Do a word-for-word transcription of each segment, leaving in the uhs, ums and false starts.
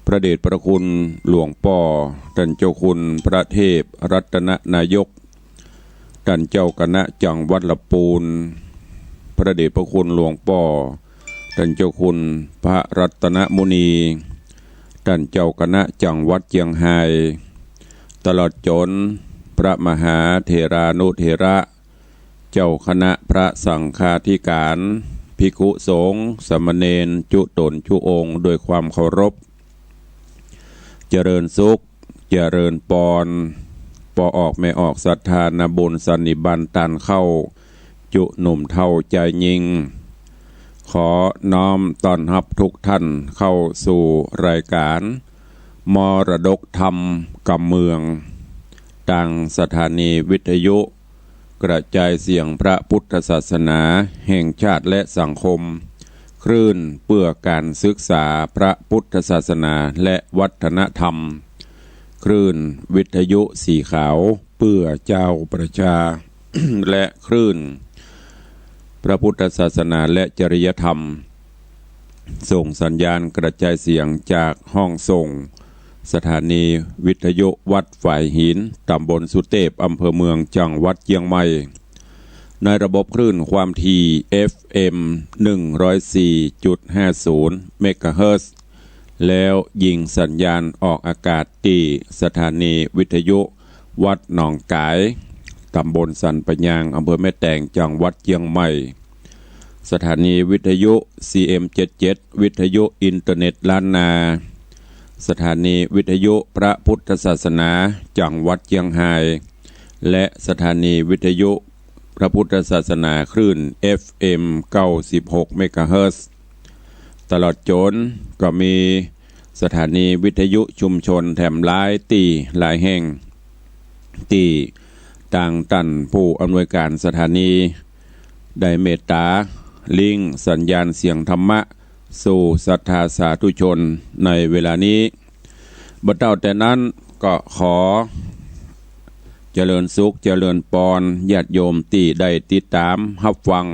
พระเดชพระคุณหลวงป้อ ต้านเจ้าคุณพระเทพรัตนนายก ต้านเจ้าคณะจังหวัดละปูน พระเดชพระคุณหลวงป้อ ต้านเจ้าคุณพระรัตนมุนี ต้านเจ้าคณะจังหวัดเจียงฮาย ตลอดจ๋นพระมหาเถรานุเถระ เจ้าคณะพระสังฆาธิการ ภิกขุสงฆ์ สามเณร จุต๋นจุองค์ ด้วยความเคารพ เจริญสุข เจริญปอน ป้อออกแม่ออกศรัทธา นาบุญสันนิบาตต้านเข้า จุหนุ่มเฒ่าจายญิง ขอน้อมต้อนฮับทุกท่านเข้าสู่รายการมรดกธรรมกำเมือง ตางสถานีวิทยุกระจายเสียงพระพุทธศาสนาแห่งชาติและสังคม คลื่นเพื่อการศึกษาพระพุทธศาสนาและวัฒนธรรม คลื่นวิทยุสีขาวเพื่อเจ้าประชา และคลื่นพระพุทธศาสนาและจริยธรรม ส่งสัญญาณกระจายเสียงจากห้องส่งสถานีวิทยุวัดฝายหิน ตำบลสุเตพ อำเภอเมือง จังหวัดเจียงใหม่ ในระบบคลื่นความถี่ เอฟเอ็ม หนึ่งร้อยสี่จุดห้าศูนย์ เมกะเฮิรตซ์ แล้วยิงสัญญาณออกอากาศตี้สถานีวิทยุวัดหนองก๋าย ตำบลสันป่ายาง อำเภอแม่แตง จังหวัดเจียงใหม่ สถานีวิทยุ ซีเอ็มเจ็ดเจ็ด วิทยุอินเทอร์เน็ตล้านนา สถานีวิทยุพระพุทธศาสนา จังหวัดเจียงฮาย และสถานีวิทยุพระพุทธศาสนาคลื่น เอฟเอ็ม เก้าสิบหก เมกะเฮิรตซ์ ตลอดจ๋นก็มีสถานีวิทยุชุมชนแถมหลายตี้หลายแห่ง ตี้ตางต้านผู้อำนวยการสถานี ได้เมตต๋าลิงก์สัญญาณเสียงธรรมะสู่ศรัทธาสาธุชนในเวลานี้ บ่เต้าแต่นั้นก็ขอเจริญสุขเจริญปอนญาติโยมตี้ได้ติดต๋ามฮับฟัง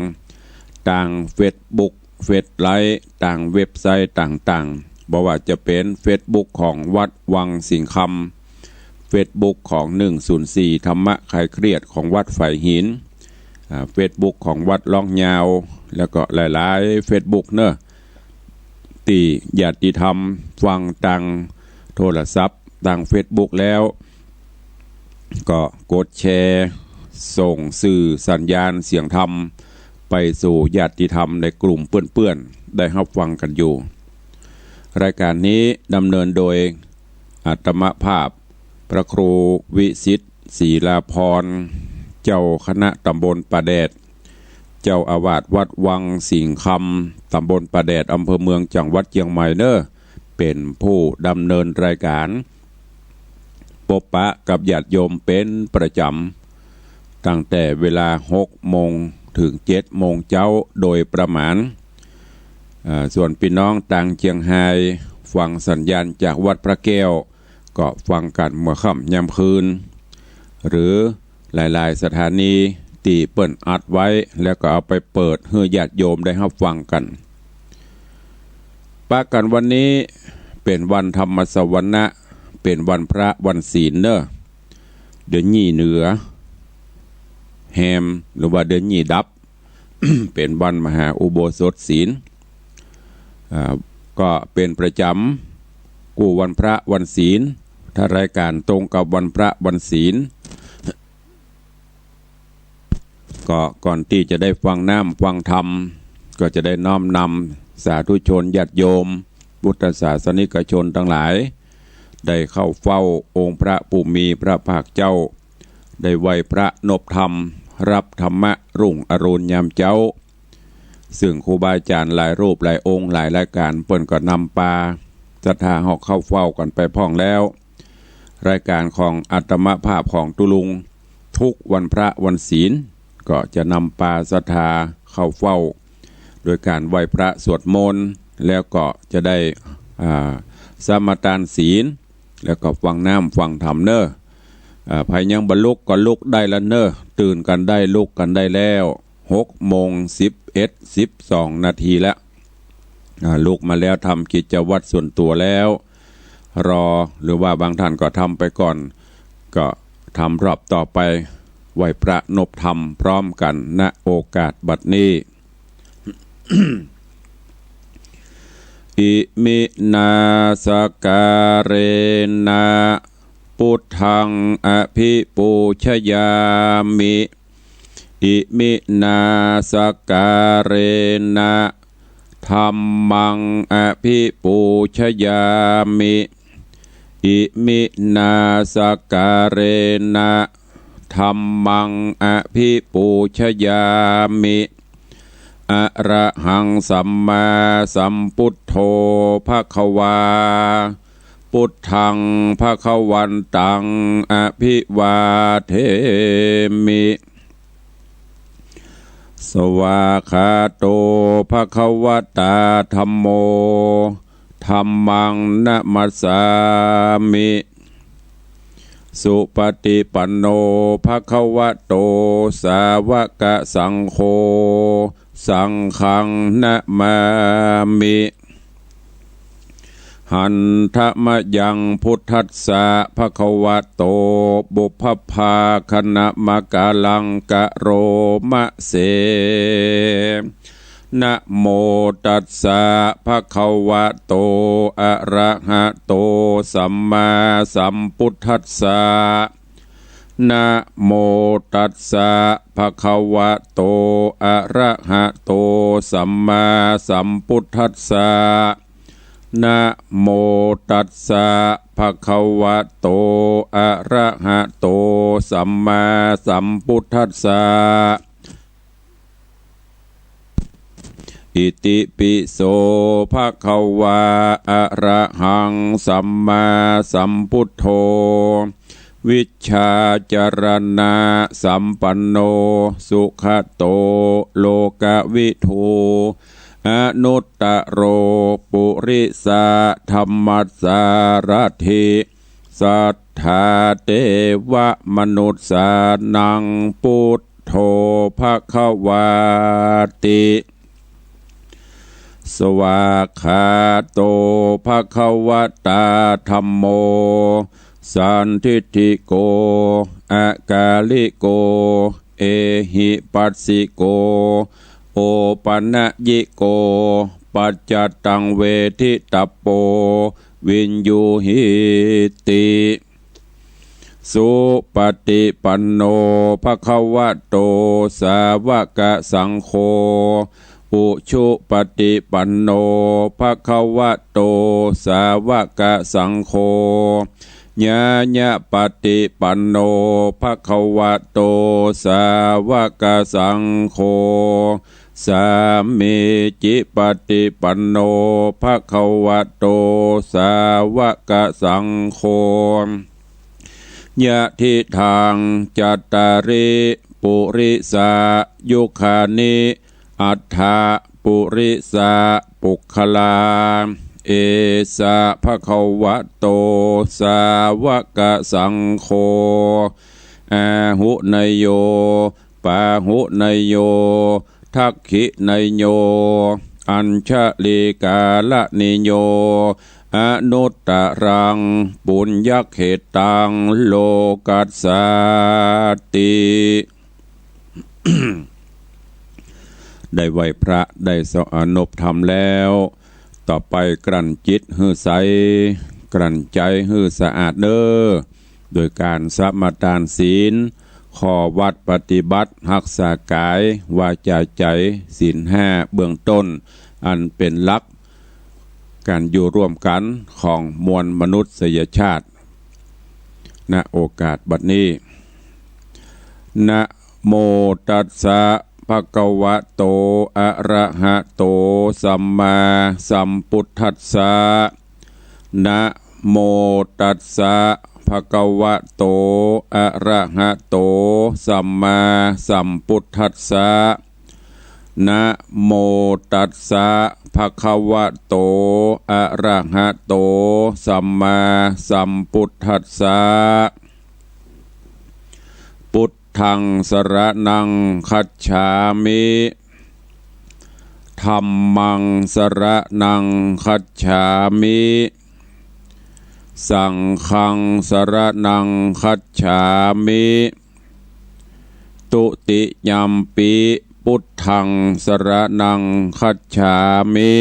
ตางเฟซบุ๊ก เฟซไลฟ์ ตางเว็บไซต์ต่างๆ บ่ว่าจะเป๋นเฟซบุ๊กของวัดวังสิงห์คำ เฟซบุ๊กของหนึ่งศูนย์สี่ธรรมะคลายเครียดของวัดฝายหิน อ่า เฟซบุ๊กของวัดล่องยาว แล้วก็หลายๆ เฟซบุ๊กเนาะ ตี้ญาติธรรมฟังตางโทรศัพท์ ตางเฟซบุ๊กแล้ว ก็กดแชร์ ส่งสื่อสัญญาณเสียงธรรมไปสู่ญาติธรรมในกลุ่มเปื้อนๆ ได้ฮับฟังกั๋นอยู่ รายการนี้ดำเนินโดยอาตมาภาพพระครูวิสิทธิ์ ศรีลาภรณ์ เจ้าคณะตำบลป่าแดด เจ้าอาวาสวัดวังสิงห์คำ ตำบลป่าแดด อำเภอเมือง จังหวัดเจียงใหม่เนาะ เป๋นผู้ดำเนินรายการ ปบปะกับญาติโยมเป๋นประจ๋ำ ตั้งแต่เวลาหกโมงเถิงเจ็ดโมงเจ๊าโดยประมาณ อ่า ส่วนปี้น้องตางเจียงฮาย ฟังสัญญาณจากวัดพระแก้ว ก็ฟังกั๋นเมื่อค่ำยามคืน หรือหลายๆ สถานีตี้เปิ้นอัดไว้ แล้วก็เอาไปเปิดหื้อญาติโยมได้ฮับฟังกั๋น ปะกั๋นวันนี้เป๋นวันธรรมสวรรณะ เป๋นวันพระวันศีลเนาะ เดือนยี่เหนือแฮม หรือว่าเดือนยี่ดับ เป๋นวันมหาอุโบสถศีล อ่า ก็เป๋นประจ๋ำกู้วันพระวันศีล ถ้ารายการตรงกับวันพระวันศีล ก็ก่อนตี้จะได้ฟังน้ำฟังธรรม ก็จะได้น้อมนำสาธุชนญาติโยม พุทธศาสนิกชนตังหลาย ได้เข้าเฝ้าองค์พระผู้มีพระภาคเจ้า ได้ไหว้พระนบธรรม ฮับธรรมะรุ่งอรุณยามเจ๊า ซึ่งครูบาอาจ๋ารย์หลายรูปหลายองค์หลายรายก๋านเปิ้นก็นำปาศรัทธาเฮาเข้าเฝ้ากั๋นไปพ่องแล้ว รายก๋านของอาตมาภาพของตุ๊ลุง ทุกวันพระวันศีล ก็จะนำปาศรัทธาเข้าเฝ้า โดยก๋านไหว้พระสวดมนต์ แล้วก็จะได้ อ่า สมาทานศีล แล้วก็ฟังน้ำฟังธรรมเนาะ อ่า ใผยังบ่ลุกก็ลุกได้แล้วเนาะ ตื่นกั๋นได้ลุกกั๋นได้แล้ว หกโมงสิบเอ็ด สิบสองนาทีแล้ว อ่า ลุกมาแล้วทำกิจวัตรส่วนตั๋วแล้ว รอ หรือว่าบางท่านก็ทำไปก่อน ก็ทำรอบต่อไป ไหว้พระนบธรรมพร้อมกัน ณ โอกาสบัดนี้ Iminā sakkārena buddhaṃ abhipūjayāmi. Iminā sakkārena dhammaṃ abhipūjayāmi. Iminā sakkārena dhammaṃ abhipūjayāmi. Arahaṃ sammāsambuddho bhagavā. Buddhaṃ bhagavantaṃ abhivādemi. Svākkhāto bhagavatā dhammo. Dhammaṃ namassāmi. Supaṭipanno bhagavato sāvakasaṅgho. Saṅghaṃ namāmi. Handa mayaṃ buddhassa bhagavato pubbabhāganamakāraṃ karoma se. Namo tassa bhagavato arahato sammāsambuddhassa. Namo tassa bhagavato arahato sammāsambuddhassa. Namo tassa bhagavato arahato sammāsambuddhassa. Itipi so bhagavā arahaṃ sammāsambuddho vijjācaraṇasampanno sugato lokavidū anuttaro purisadammasārathi satthā devamanussānaṃ buddho bhagavāti. Svākkhāto bhagavatā dhammo sandiṭṭhiko akāliko ehipassiko opanayiko paccattaṃ veditabbo viññūhīti. Supaṭipanno bhagavato sāvakasaṅgho. Ujupaṭipanno bhagavato sāvakasaṅgho. Ñāyapaṭipanno bhagavato sāvakasaṅgho. Sāmīcipaṭipanno bhagavato sāvakasaṅgho. Yadidaṃ cattāri purisayugāni aṭṭha purisapuggalā, esa bhagavato sāvakasaṅgho, āhuneyyo pāhuneyyo dakkhiṇeyyo añjalikaraṇīyo anuttaraṃ puññakkhettaṃ lokassāti. ได้ไหว้พระ ได้สวดนบธรรมแล้ว ต่อไปกลั่นจิตหื้อใส กลั่นใจ๋หื้อสะอาดเน้อ โดยก๋านสมาทานศีล ข้อวัตรปฏิบัติ ฮักษากายวาจาใจ๋ ศีลห้าเบื้องต้น อันเป๋นหลักก๋านอยู่ร่วมกั๋นของมวลมนุษยชาติ ณ โอกาสบัดนี้ Namo tassa bhagavato arahato sammāsambuddhassa. Namo tassa bhagavato arahato sammāsambuddhassa. Namo tassa bhagavato arahato sammāsambuddhassa. Buddhaṃ saraṇaṃ gacchāmi. Dhammaṃ saraṇaṃ gacchāmi. สังฆังสรณังคัจฉามิ ตุติยัมปิ พุทธังสรณังคัจฉามิ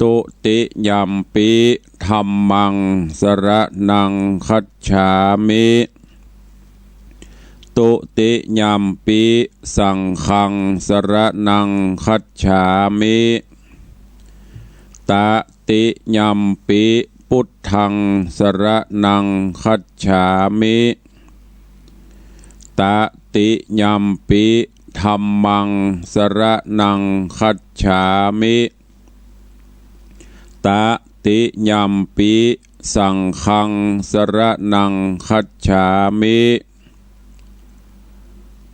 ตุติยัมปิ ธัมมังสรณังคัจฉามิ ตุติยัมปิ สังฆังสรณังคัจฉามิ ตติยัมปิ พุทธังสรณังคัจฉามิ ตติยัมปิ ธัมมังสรณังคัจฉามิ ตติยัมปิ สังฆังสรณังคัจฉามิ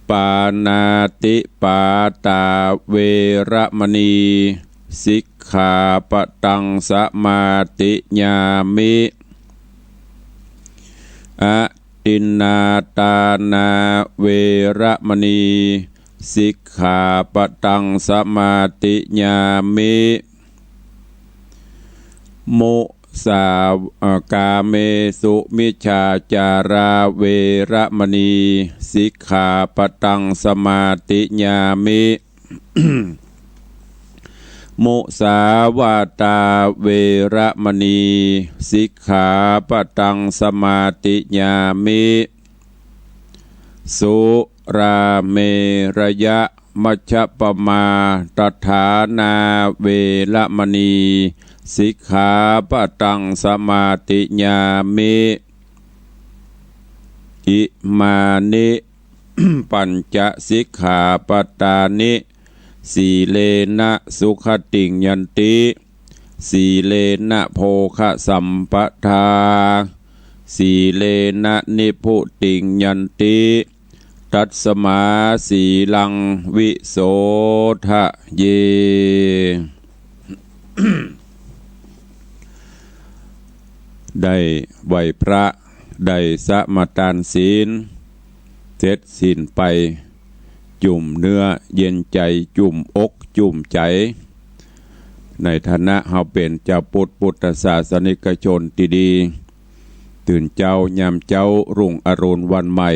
ปาณาติปาตาเวระมณี สิกขาปะตังสมาธิยามิ อทินนาทานาเวระมณี สิกขาปะตังสมาธิยามิ มุสา เอ่อ กาเมสุมิจฉาจาราเวระมณี สิกขาปะตังสมาธิยามิ มุสาวาทาเวระมณี สิกขาปะตังสมาธิยามิ สุราเมรยะมัชฌปมาทฐานาเวระมณี สิกขาปะตังสมาธิยามิ อิมานิ ปัญจสิกขาปะทานิ สีเลนะสุขติงยันติ สีเลนะโภคสัมปทา สีเลนะนิพพุติงยันติ ตัสมาสีลังวิโสทะเย ได้ไหว้พระ ได้สมาตานศีล เสร็จศีลไป จุ่มเนื้อเย็นใจ๋ จุ่มอกจุ่มใจ๋ ในฐานะเฮาเป๋นจาวพุทธ พุทธศาสนิกชนตี้ดี ตื่นเจ๊ายามเจ๊ารุ่งอรุณวันใหม่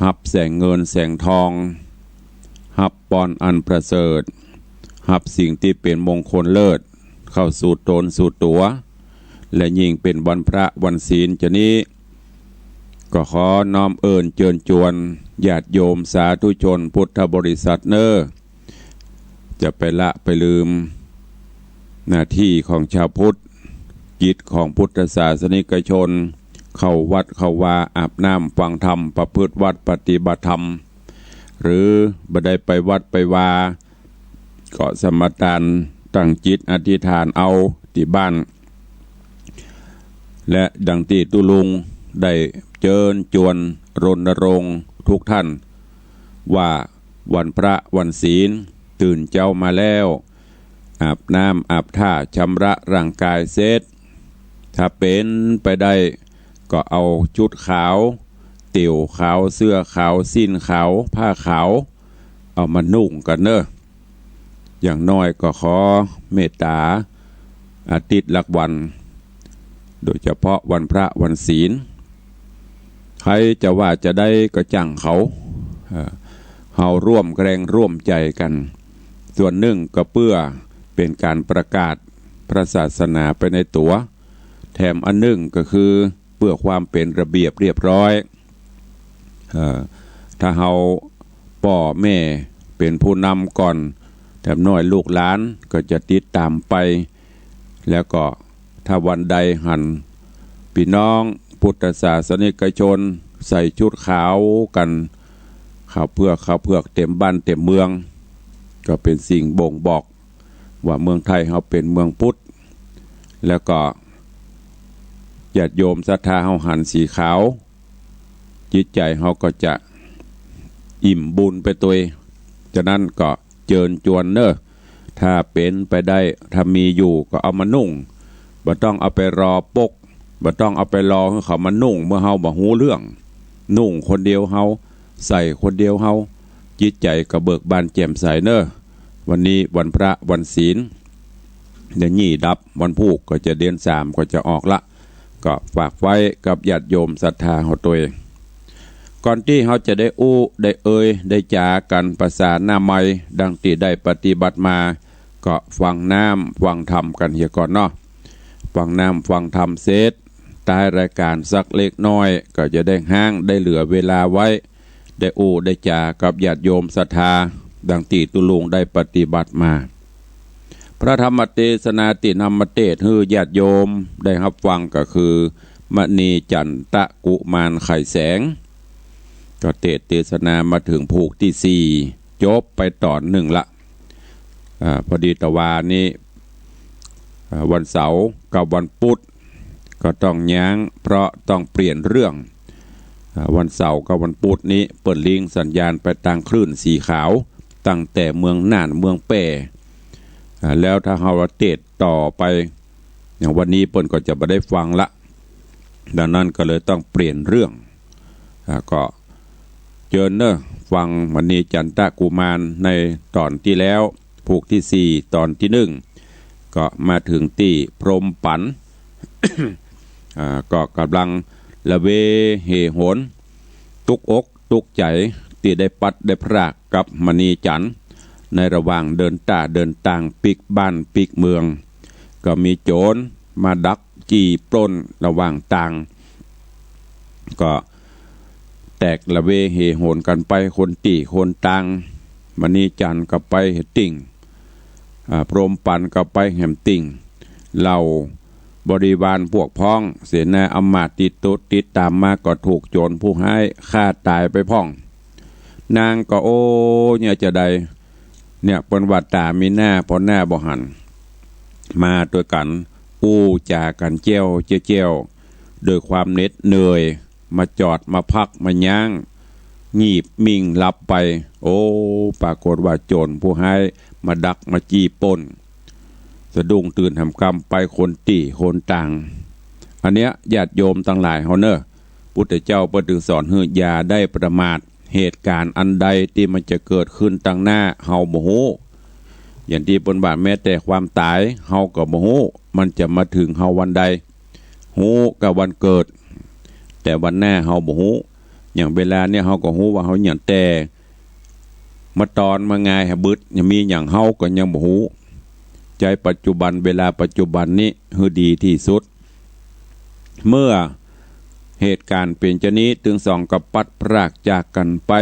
ฮับแสงเงินแสงทอง ฮับปอนอันประเสริฐ ฮับสิ่งตี้เป๋นมงคลเลิศ เข้าสู่ต๋นสู่ตั๋ว และยิ่งเป๋นวันพระวันศีลจานี้ ก็ขอน้อมเอิ้นเจิญจวนญาติโยมสาธุชนพุทธบริษัทเน้อ จะไปละไปลืมหน้าตี้ของจาวพุทธ กิจของพุทธศาสนิกชน เข้าวัดเข้าวา อาบน้ำฟังธรรม ประพฤติวัตรปฏิบัติธรรม หรือบ่ได้ไปวัดไปวา ก็สมาตานตั้งจิตอธิษฐานเอาตี้บ้าน และดังตี้ตุ๊ลุงได้เจิญจวนรณรงค์ทุกท่าน ว่าวันพระวันศีล ตื่นเจ๊ามาแล้ว อาบน้ำอาบท่าชำระร่างกายเสร็จ ถ้าเป๋นไปได้ก็เอาชุดขาว เตี่ยวขาว เสื้อขาว สิ้นขาว ผ้าขาว เอามานุ่งกั๋นเน้อ อย่างน้อยก็ขอเมตต๋าอาทิตย์ละวัน โดยเฉพาะวันพระวันศีล ใผจะว่าจะใดก็จ้างเขา เอ่อ เฮาร่วมแรงร่วมใจ๋กั๋น ส่วนนึ่งก็เปื้อเป๋นก๋านประกาศพระศาสนาไปในตั๋ว แถมอันนึ่งก็คือเปื้อความเป๋นระเบียบเรียบร้อย เอ่อ ถ้าเฮาป้อแม่เป๋นผู้นำก่อน แถมน้อยลูกหลานก็จะติดต๋ามไป แล้วก็ถ้าวันใดหันปี้น้องพุทธศาสนิกชนใส่ชุดขาวกั๋น ขาวเผือก ขาวเผือกเต๋มบ้านเต๋มเมือง ก็เป๋นสิ่งบ่งบอกว่าเมืองไทยเฮาเป๋นเมืองพุทธ แล้วก็ญาติโยมศรัทธาเฮาหันสีขาว จิตใจ๋เฮาก็จะอิ่มบุญไปตวย ฉะนั้นก็เจิญจวนเน้อ ถ้าเป๋นไปได้ ถ้ามีอยู่ก็เอามานุ่ง บ่ต้องเอาไปรอปก บ่ต้องเอาไปรอหื้อเขามานุ่ง เมื่อเฮาบ่ฮู้เรื่อง นุ่งคนเดียวเฮา ใส่คนเดียวเฮา จิตใจ๋ก็เบิกบานแจ่มใสเน้อ วันนี้วันพระวันศีล เดือนยี่ดับ วันพูกก็จะเดือนสามก็จะออกละ ก็ฝากไว้กับญาติโยมศรัทธาเฮาตวย ก่อนตี้เฮาจะได้อู้ ได้เอ่ย ได้จ๋ากั๋นภาษาหน้าใหม่ ดังตี้ได้ปฏิบัติมา ก็ฟังน้ำฟังธรรมกั๋นเหียก่อนเนาะ ฟังน้ำฟังธรรมเสร็จ ท้ายรายก๋านสักเล็กน้อย ก็จะได้ฮ้าง ได้เหลือเวลาไว้ ได้อู้ได้จ๋ากับญาติโยมศรัทธา ดังตี้ตุ๊ลุงได้ปฏิบัติมา พระธรรมเตสนาตี้นำมาเตสน์หื้อญาติโยมได้ฮับฟังก็คือ มณีจันตะกุมารไขแสง ก็เตสน์เตสนามาเถิงผูกตี้สี่ จบไปต๋อนนึ่งละ อ่า พอดีตะวานี้ อ่า วันเสาร์กับวันปุธก็ต้องยั้ง เพราะต้องเปลี่ยนเรื่อง อ่า วันเสาร์กับวันปุธนี้เปิ้นลิงก์สัญญาณไปตางคลื่นสีขาว ตั้งแต่เมืองน่าน เมืองแป้ อ่า แล้วถ้าเฮาเตสน์ต่อไป อย่างวันนี้เปิ้นก็จะบ่ได้ฟังละ ดังนั้นก็เลยต้องเปลี่ยนเรื่อง อ่า ก็เจิญเน่อ ฟังมณีจันตะกุมารในต๋อนตี้แล้ว ผูกตี้สี่ ต๋อนตี้นึ่ง ก็มาเถิงตี้พรหมปั๋น อ่า ก็ก่ำลังละเวเหหน ตุ๊กอกตุ๊กใจ๋ ตี้ได้ปัดได้พรากกับมณีจัน ในระหว่างเดินต้าเดินตางปิ๊กบ้านปิ๊กเมือง ก็มีโจ๋รมาดักจี้ปล้นระหว่างตาง ก็แตกละเวเหหนกั๋นไป คนตี้คนตาง มณีจันก็ไปแหมติ่ง อ่า พรหมปั๋นก็ไปแหมติ่ง เหล่าบริวารพวกพ้อง เสนาอำมาตย์ติดตุ๊ดติดต๋ามมาก็ถูกโจ๋รผู้ฮ้ายฆ่าต๋ายไปพ่อง นางก็ โอ้ เนี่ยจะใด เนี่ยเปิ้นว่าต๋ามีหน้า ปอหน้าบ่หัน มาตวยกั๋น อู้จ๋ากั๋นแจ้วแจ้ว โดยความเหน็ดเหนื่อย มาจอดมาพักมายั้ง งีบมิ่งหลับไป โอ้ ปรากฏว่าโจ๋รผู้ฮ้ายมาดักมาจี้ปล้น สะดุ้งตื่นหำกำไปคนตี้คนตาง อันเนี้ยญาติโยมตังหลายเฮาเน่อ พุทธเจ้าเปิ้นตึงสอนหื้ออย่าได้ประมาท เหตุก๋ารณ์อันใดตี้มันจะเกิดขึ้นตังหน้าเฮาบ่ฮู้ อย่างตี้เปิ้นว่าแม้แต่ความต๋าย เฮาก็บ่ฮู้ มันจะมาเถิงเฮาวันใด ฮู้ก็วันเกิด แต่วันหน้าเฮาบ่ฮู้ อย่างเวลาเนี่ยเฮาก็ฮู้ว่าเฮาหยัง แต่เมื่อต๋อนเมื่องายหาบึดยังมีหยัง เฮาก็ยังบ่ฮู้ ใจ๊ปัจจุบัน เวลาปัจจุบันนี้หื้อดีตี้สุด เมื่อเหตุก๋ารณ์เป๋นจานี้ ตึงสองก็ปัดพรากจากกั๋นไป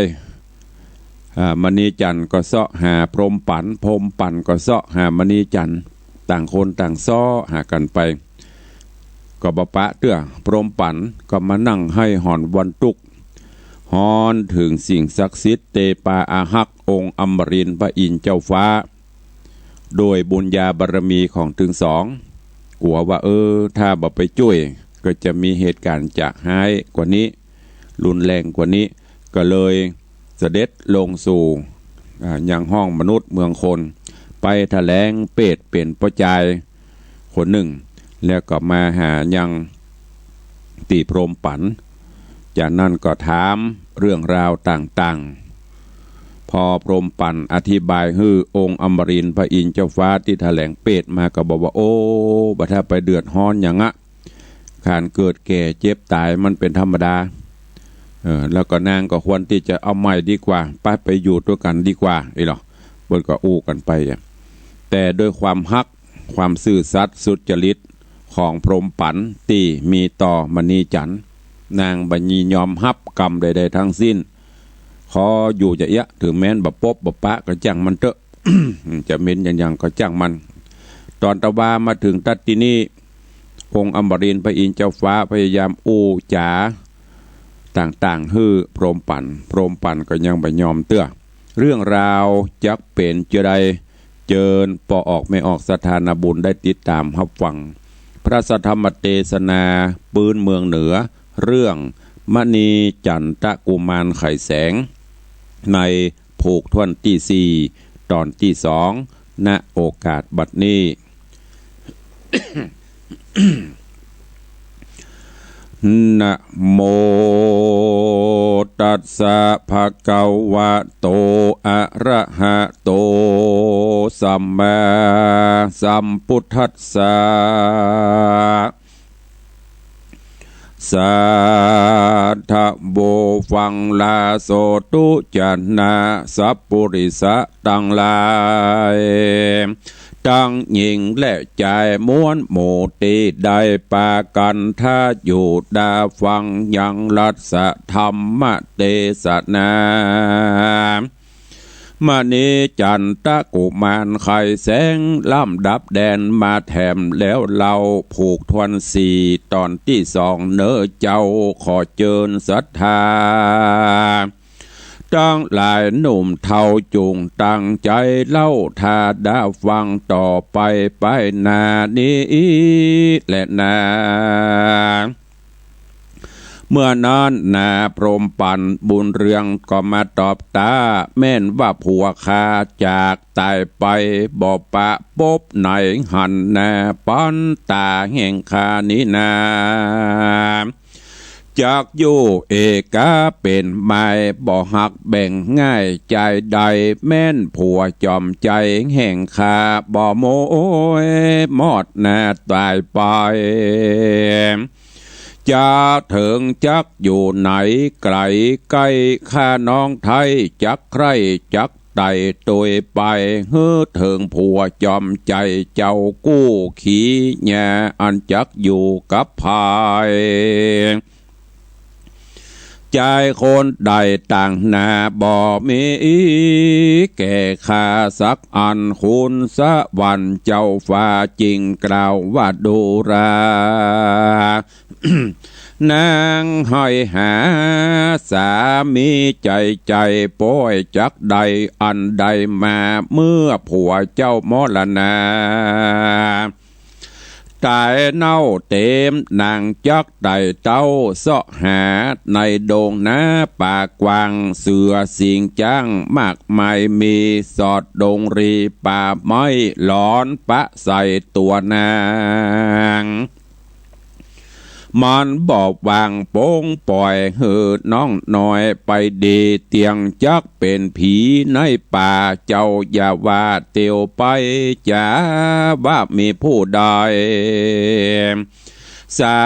อ่า มณีจันก็เซาะหาพรหมปั๋น พรหมปั๋นก็เซาะหามณีจัน ต่างคนต่างเซาะหากั๋นไป ก็บ่ปะเตื้อ พรหมปั๋นก็มานั่งไห้หอนวันตุ๊ก ฮ้อนเถิงสิ่งศักดิ์สิทธิ์ เตปาอาฮักษ์องค์อมรินทร์พระอินทร์เจ้าฟ้า โดยบุญญาบารมีของตึงสอง กั๋วว่า เออ ถ้าบ่ไปจ้วย ก็จะมีเหตุก๋ารณ์จะฮ้ายกว่านี้ รุนแรงกว่านี้ ก็เลยเสด็จลงสู่ อ่า ยังห้องมนุษย์เมืองคน ไปแถลงเปรตเป๋นป้อจาย คนนึ่ง แล้วก็มาหายังตี้พรหมปั๋น จากนั้นก็ถามเรื่องราวต่างๆ พอพรหมปั๋นอธิบายหื้อองค์อมรินทร์พระอินทร์เจ้าฟ้าตี้แถลงเปรตมาก็บอกว่า โอ้ บ่ถ้าไปเดือดฮ้อนหยังอะ ก๋านเกิดแก่เจ็บต๋ายมันเป๋นธรรมดา เออ แล้วก็นางก็ควรตี้จะเอาใหม่ดีกว่า ไป ไปอยู่ตวยกั๋นดีกว่า อี้หลอ เปิ้นก็อู้กั๋นไปอะ แต่โดยความฮัก ความซื่อสัตย์สุจริตของพรหมปั๋นตี้มีต่อมณีจันทร์ นางบ่ยินยอมฮับกรรมใดๆ ทั้งสิ้น ขออยู่จะเอี้ยะ เถิงแม้นบ่ปบบ่ปะก็จ้างมันเต๊อะ จะเป๋นหยังๆ ก็จ้างมัน ต๋อนตะวามาเถิงตั๊ดตี้นี้ องค์อมรินทร์พระอินทร์เจ้าฟ้าพยายามอู้จ๋าต่างๆ หื้อพรหมปั๋น พรหมปั๋นก็ยังบ่ยอมเตื้อ เรื่องราวจักเป๋นจาใด เจิญป้อออกแม่ออกศรัทธานาบุญได้ติดต๋ามฮับฟัง พระสัทธรรมเตสนาปื๊นเมืองเหนือ เรื่องมณีจันตะกุมารไขแสง ในผูกถ้วนตี้สี่ ต๋อนตี้สอง ณ โอกาสบัดนี้ นะโมตัสสะ ภะคะวะโต อะระหะโต สัมมาสัมพุทธัสสะ สาธุ ฟังลาโสตุจนะ สัพปุริสะตังหลาย ตังญิงและจายมวลหมู่ตี้ได้ปากั๋นถ้าอยู่ดาฟังยังรัสธรรมเตสนา มะนีจันตะกุมารไขแสงลำดับแดนมาแถมแล้วเล่า ผูกถ้วนสี่ ต๋อนตี้สองเน่อเจ้า ขอเจิญศรัทธา ตังหลายหนุ่มเฒ่าจุ่งตั้งใจ๋เล่า ถ้าดาฟังต่อไปไปหน้านี้แลนา เมื่อนั้นนาพรหมปัณฑ์บุญเรืองก็มาตอบต๋า แม่นว่าผัวข้าจากต๋ายไป บ่ปะปบไหนหันนา ปัณฑ์ต๋าแห่งข้านี้นา จักอยู่เอกะเป๋นไม้ บ่ฮักแบ่งง่ายใจ๋ใด แม่นผัวจอมใจ๋แห่งข้า บ่โมยมอดนาต๋ายไป จะเถิงจักอยู่ไหนไก๋ใก้ ข้าน้องไท้จักใคร่จักไต่ตวยไป หื้อเถิงผัวจอมใจ๋เจ้ากู้ขีญา อันจักอยู่กับใผ จายคนใดต่างหน้าบ่มี แก่ข้าสักอัน คุณสวรรค์เจ้าฟ้าจึงกล่าวว่าดูรา นางให่หาสามีใจ๋ใจ๋ ป้อยจักได้อันใดมา เมื่อผัวเจ้ามรณา ต๋ายเน่าเต็ม นางจักไต่เต้าเซาะหา ในดงนาป่ากว้าง เสือสิงห์จ๊างมากมายมี สอดดงรีป่าไม้ หลอนปะใส่ตั๋วนาง มันบ่วางปงป่อยหื้อน้องน้อยไปดี เตียงจักเป๋นผีในป่า เจ้าอย่าว่าเตียวไป จ๋าว่ามีผู้ใด สา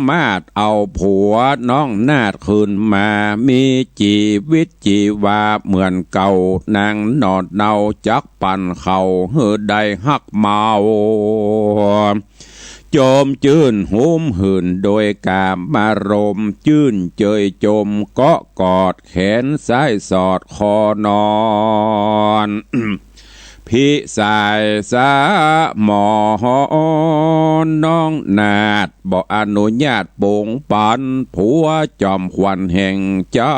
มารถเอาผัวน้องนาฏคืนมา มีจีวิตจีวาเหมือนเก่า นางหนอดเนาจักปั่นเขาหื้อได้ฮักเมา จมจื้นหุ้มหื่นโดยกามารมณ์ จื้นเจยจมเกาะกอด แขนซ้ายสอดคอนอน พิสายสมอ น้องนาฏบ่อนุญาตปงปัน ผัวจอมขวัญแห่งเจ้า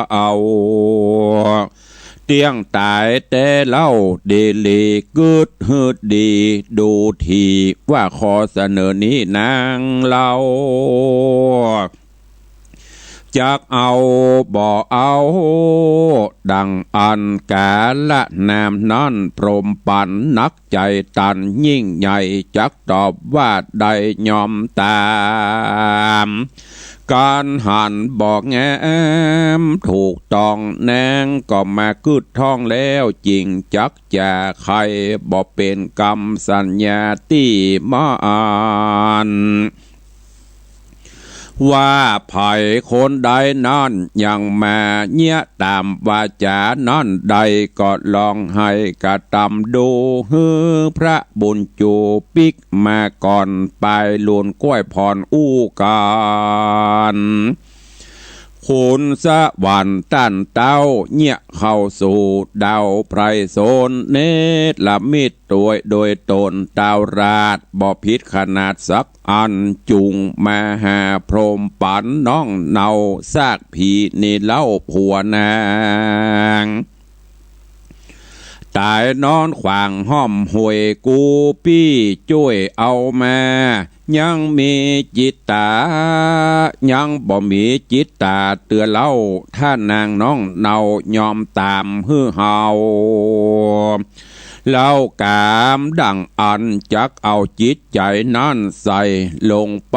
เตี้ยงต๋ายแต๊เล่า ดีหลีกึ๊ดหื้อดี ดูทีว่าข้อเสนอนี้นางเล่า จักเอาบ่เอา ดังอันกาละนามนั้น พรหมปัณฑ์นักใจ๋ตันยิ่งใหญ่ จักตอบว่าได้ยอมต๋าม การหันบ่งามถูกต้อง นางก็มากึ๊ดท้องแล้ว จึงจักจะใค่บ่เป๋นกำสัญญาตี้มาน ว่าใผคนใดนั้นยังมาเยียะต๋ามวาจานั้นได้ ก็ลองหื้อกระตำดู หื้อพระบุญจูปิกมาก่อน ปายลูนก้วยผ่อนอู้กั๋น ขุนสวรรค์ต้านเต๊า เยียะเข้าสู่ดาวไพรสน เนรมิตโตยโดยต๋น ตาวราชบ่ผิดขนาดสักอัน จุ่งมาหาพรหมปัณฑ์น้องเนา ซากผีนี้เล่าผัวนาง ต๋ายนอนขว้างฮ่อมห้วย กู้ปี้จ้วยเอามา ยังมีจิตต๋า ยังบ่มีจิตต๋าเตื้อเล่า ถ้านางน้องเนายอมต๋ามหื้อเฮา เล่ากามดั่งอั้นจักเอาจิตใจ๋นั้นใส่ลงไป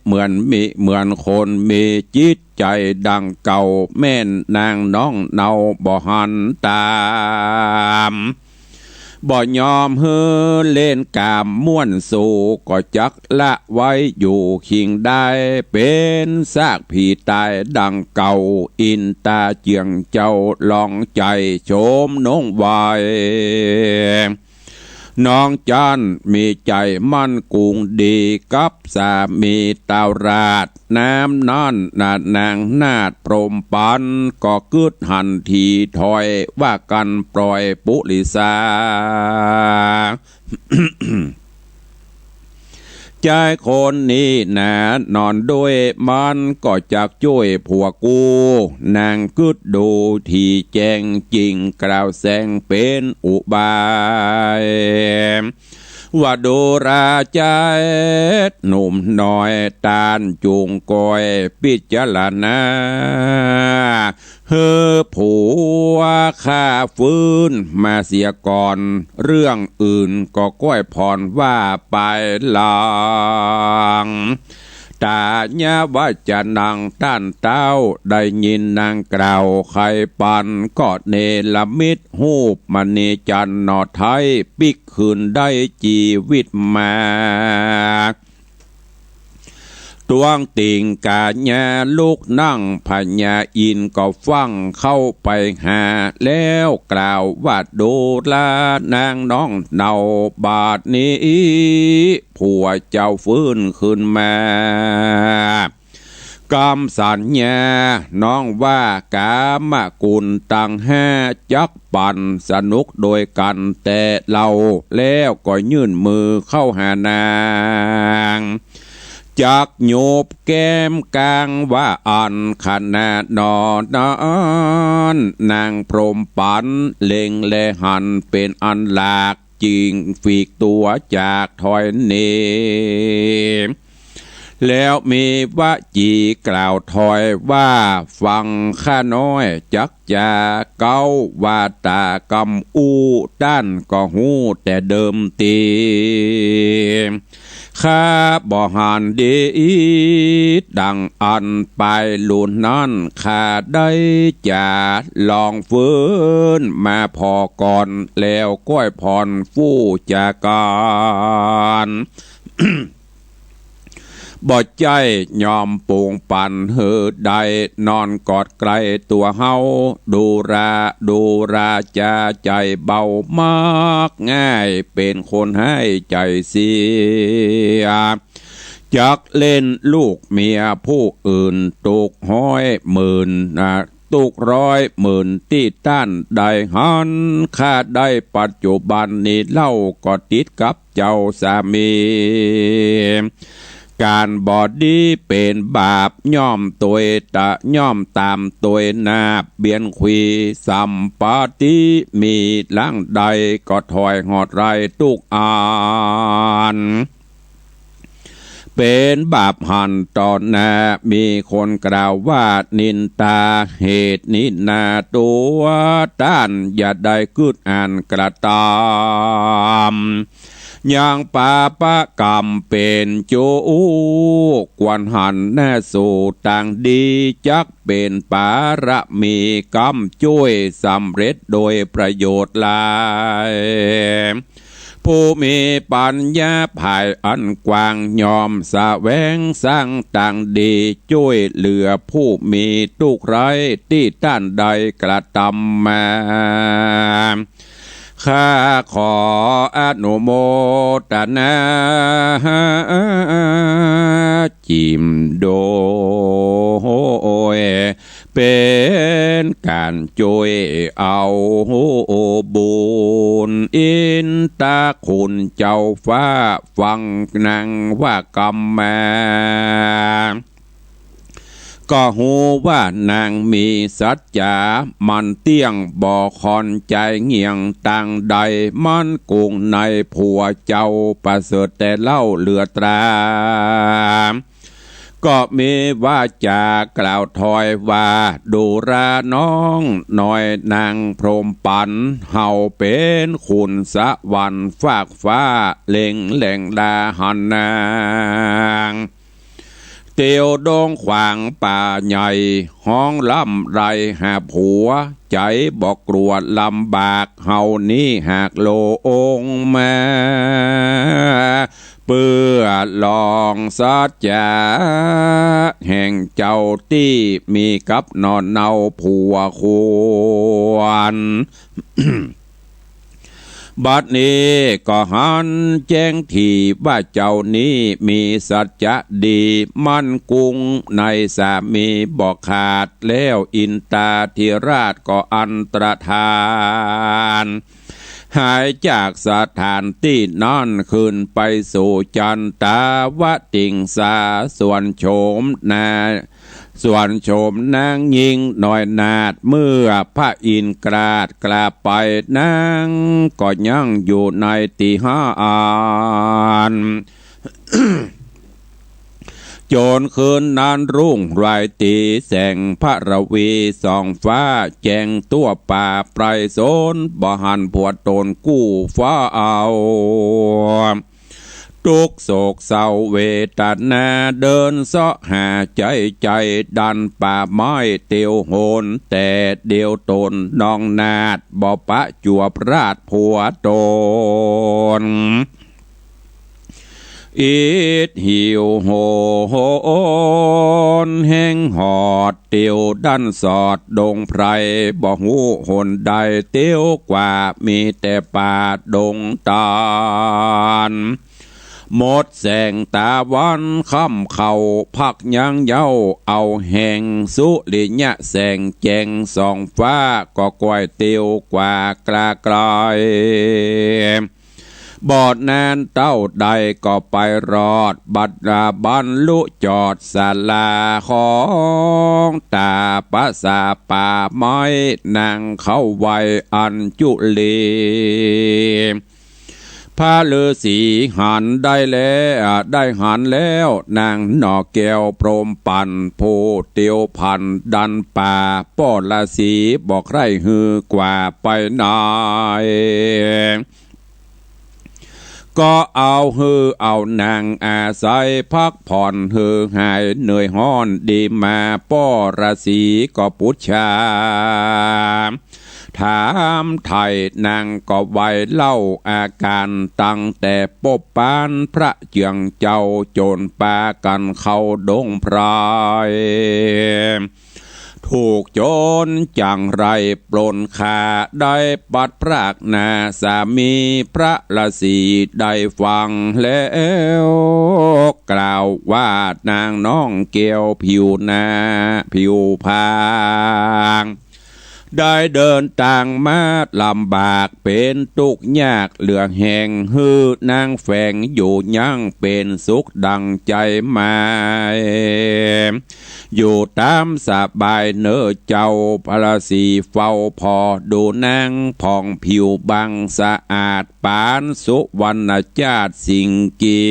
เหมือนมี เหมือนคนมีจิตใจ๋ดั่งเก่า แม่นนางน้องเนาบ่หันต๋าม บ่ยอมหื้อเล่นกามม่วนสู่ ก็จักละไว้อยู่คิงได้ เป๋นซากผีต๋ายดั่งเก่า อินต๋าเจื้องเจ้าลองใจ๋ชมนงไหว น้องจั้นมีใจ๋มั่นกุงดีกับสามีตาวราช น้ำนั้นนา นางนาฏพรหมปัน ก็กึ๊ดหันทีถอยว่ากั๋นปล่อยปุริสา จายคนนี้หนานอนด้วยมันก็จักจ้วยผัวกู นางกึ๊ดดูถี่แจ้งจิ่งกล่าวแสงเป๋นอุบาย ว่าดูราจายหนุ่มน้อย ต้านจุ่งก้อยพิจารณา หื้อผัวข้าฟื้นมาเสียก่อน เรื่องอื่นก็ก้อยผ่อนว่าไปหลัง ตาญาวัจจะนางต้านเต้า ได้ยินนางกล่าวไขปัน ก็เนรมิตฮูปมณีจันทร์หน่อไท้ปิ๊กคืนได้จีวิตมา ตวงติ่งกาญาลุกนั่ง พญาอินทร์ก็ฟั่งเข้าไปหา แล้วกล่าวว่าดูรานางน้องเนา บาดนี้ผัวเจ้าฟื้นคืนมา กำสัญญาน้องว่ากามกุลตังห้าจักปันสนุกโดยกั๋นแต่เล่า แล้วก็ยื่นมือเข้าหานาง จักหยูบแก้มกางว่าอั้น ขณะหน่อนั้นนางพรหมปันเล็งแลหันเป๋นอันหลาก จิ่งฝีกตั๋วจากถอยหนี แล้วมีวจีกล่าวถอยว่า ฟังข้าน้อยจักจาเก๊า วาตากำอู้ต้านก็ฮู้แต่เดิมตี ข้าบ่หันดีดั่งอั้น ปายหลุนนั้นข้าได้จ๋า ลองฟื้นมาผ่อก่อน แล้วก้อยผ่อนฟู่จากกั๋น บ่ใจ้ยอมปงปันหื้อได้ นอนกอดใก้ตั๋วเฮา ดูรา ดูราจาใจ๋เบา มักง่ายเป๋นคนฮ้ายใจ๋เสีย จักเล่นลูกเมียผู้อื่น ตุ๊กฮ้อยหมื่น อ่า ตุ๊กร้อยหมื่นตี้ต้านได้หัน ข้าได้ปัจจุบันนี้เล่าก็ติดกับเจ้าสามี ก๋านบ่ดีเป๋นบาป ย่อมตวยตะ ย่อมต๋ามตวยนาบเบียนขวี สัมปติมีหลังใดก็ถอยหอดไร้ตุ๊กอัน เป๋นบาปหันต่อหน้า มีคนกล่าวว่านินตา เหตุนี้นาตั๋วต้านอย่าได้กึ๊ดอ่านกระตำ ยังปาปะกรรมเป๋นจู้ ควรหันหน้าสู่ตางดี จักเป๋นปารมีกำจ้วยสำเร็จโดยประโยชน์หลาย ผู้มีปัญญาภายอันกว้าง ย่อมแสวงสร้างตางดี จ้วยเหลือผู้มีตุ๊กข์ไร้ตี้ต้านได้กระตำมา ข้าขออนุโมตนา จิ่มโดย เป๋นก๋านจ้วยเอาบุญ อินตาคุณเจ้าฟ้าฟังนางว่ากำมา ก็ฮู้ว่านางมีสัจจ๋า มันเตี้ยงบ่คอนใจ๋เงี่ยงตางใด มันคงในผัวเจ้าประเสริฐแต่เล่าเหลือตรา ก ก็มีวาจากล่าวถอยว่า ดูราน้องน้อยนางพรหมปัน เฮาเป๋นขุนสวรรค์ฟากฟ้า เล็งแหล่งดาหันนาง เตียวดงขวางป่าใหญ่ ฮ้องร่ำไรหาผัว ใจ๋บ่กลัวลำบาก เฮานี้หากลงมา เปื้อลองสัจจะ แห่งเจ้าตี้มีกับหน่อเนาผัวควร บัดนี้ก็หันแจ้งถี่ว่าเจ้านี้มีสัจจะดีมั่นกุ้งในสามีบ่ขาด แล้วอินทาธิราชก็อันตรธาน หายจากสถานตี้นั้นขึ้นไปสู่จันตาวติงสา ส่วนโฉมนา ส่วนโฉมนางญิงน้อยนาถ เมื่อพระอินทร์กราดกราบไป นางก็ยังอยู่ในตี้หั้น จนคืนนั้นรุ่งรวยตี๋ แสงพระราวีส่องฟ้า แจ้งทั่วป่าไพรสน บ่หันผัวตนกู้ฟ้าเอา ตุ๊กข์โศกเศร้าเวทนา เดินเซาะหาใจ๊ใจ๋ดันป่าไม้เตียวหน แต่เดียวต๋นน้องนาถ บ่ปะจวบราชผัวต๋น อิดหิวโหยแฮงหอด เตียวดันสอดดงไพร บ่ฮู้หนใดเตียวกว่า มีแต่ป่าดงตัน หมดแสงตะวันค่ำเข้า พักยังเย้าเอาแฮง สุริยะแสงแจ่งส่องฟ้า ก็ก้อยเตียวกว่าไก๋ บ่นานเต้าใดก็ไปรอด บัดดาบรรลุจอดศาลาของตาปะสาป่าไม้ นางเข้าไหว้อัญจุลี พระฤๅษีหันได้แล้ว ได้หันแล้ว นางหน่อแก้วพรหมปัน ผู้เตียวพันดันป่า ป้อฤๅษีบ่ใคร่หื้อกว่าไปไหน ก็เอาหื้อเอานางอาศัยพักผ่อนหื้อหายเหนื่อยฮ้อนดีมา ป้อฤๅษีก็ปุจฉา ถามไถ่นางก็ไหว้เล่าอาก๋าร ตั้งแต่ปบปานพระเจื้องเจ้า จ๋นปากั๋นเข้าดงไพร ถูกโจรจั่งไรปล้นฆ่า ได้ปัดพรากหน้าสามี พระฤๅษีได้ฟังแล้ว กล่าวว่านางน้องแก้วผิวหน้าผิวพาง ได้เดินตางมาลำบาก เป๋นตุ๊กข์ยากเหลือแฮง หื้อนางแฝงอยู่ยังเป๋นสุขดั่งใจ๋หมาย อยู่ต๋ามสบายเน่อเจ้า พระฤๅษีเฝ้าผ่อดูนาง ผ่องผิวบางสะอาด ปานสุวรรณจาตุสิงกี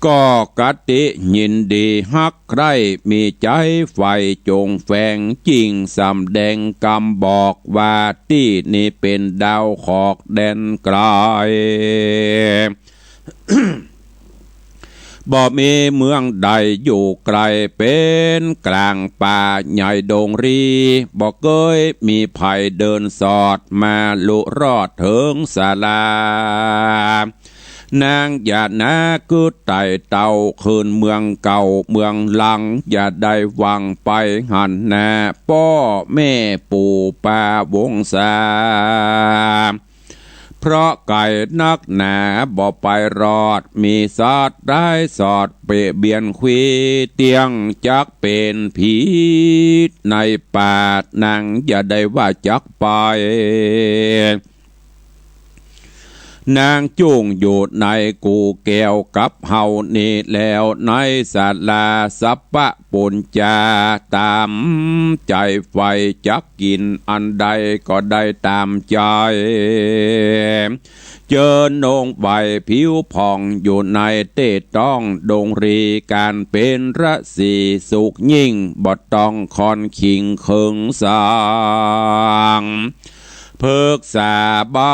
ก็กติยินดีฮักใคร่ มีใจ๋ใฝ่จงแฝง จิ่งสำแดงกำบอกว่า ตี้นี้เป๋นดาวขอกแดนไก๋ บ่มีเมืองใดอยู่ไก๋ เป๋นก๋างป่าใหญ่ดงรี บ่เกยมีใผเดินสอด มาลุรอดเถิงศาลา นางอย่าหนากึ๊ดไต่เต้า คืนเมืองเก่าเมืองหลัง อย่าได้หวังไปหันหน้า ป้อแม่ปู่ป้าวงศา เพราะไก๋นักหนาบ่ไปรอด มีสัตว์ร้ายสอดเปะเบียนควีเตี้ยง จักเป๋นผีในป่า นางอย่าได้ว่าจักไป นางจุ่งอยู่ในกู่แก้วกับเฮานี้แล้ว ในศาลาสัพพะปุญญา ต๋ามใจ๋ใฝ่จักกิ๋นอันใดก็ได้ต๋ามใจ๋ เจิญนงใบผิวผ่องอยู่ในเต๊ต้องดงรี ก๋านเป๋นราศีสุขยิ่ง บ่ต้องค่อนขิงเคิงสาง ผึกษาบ่า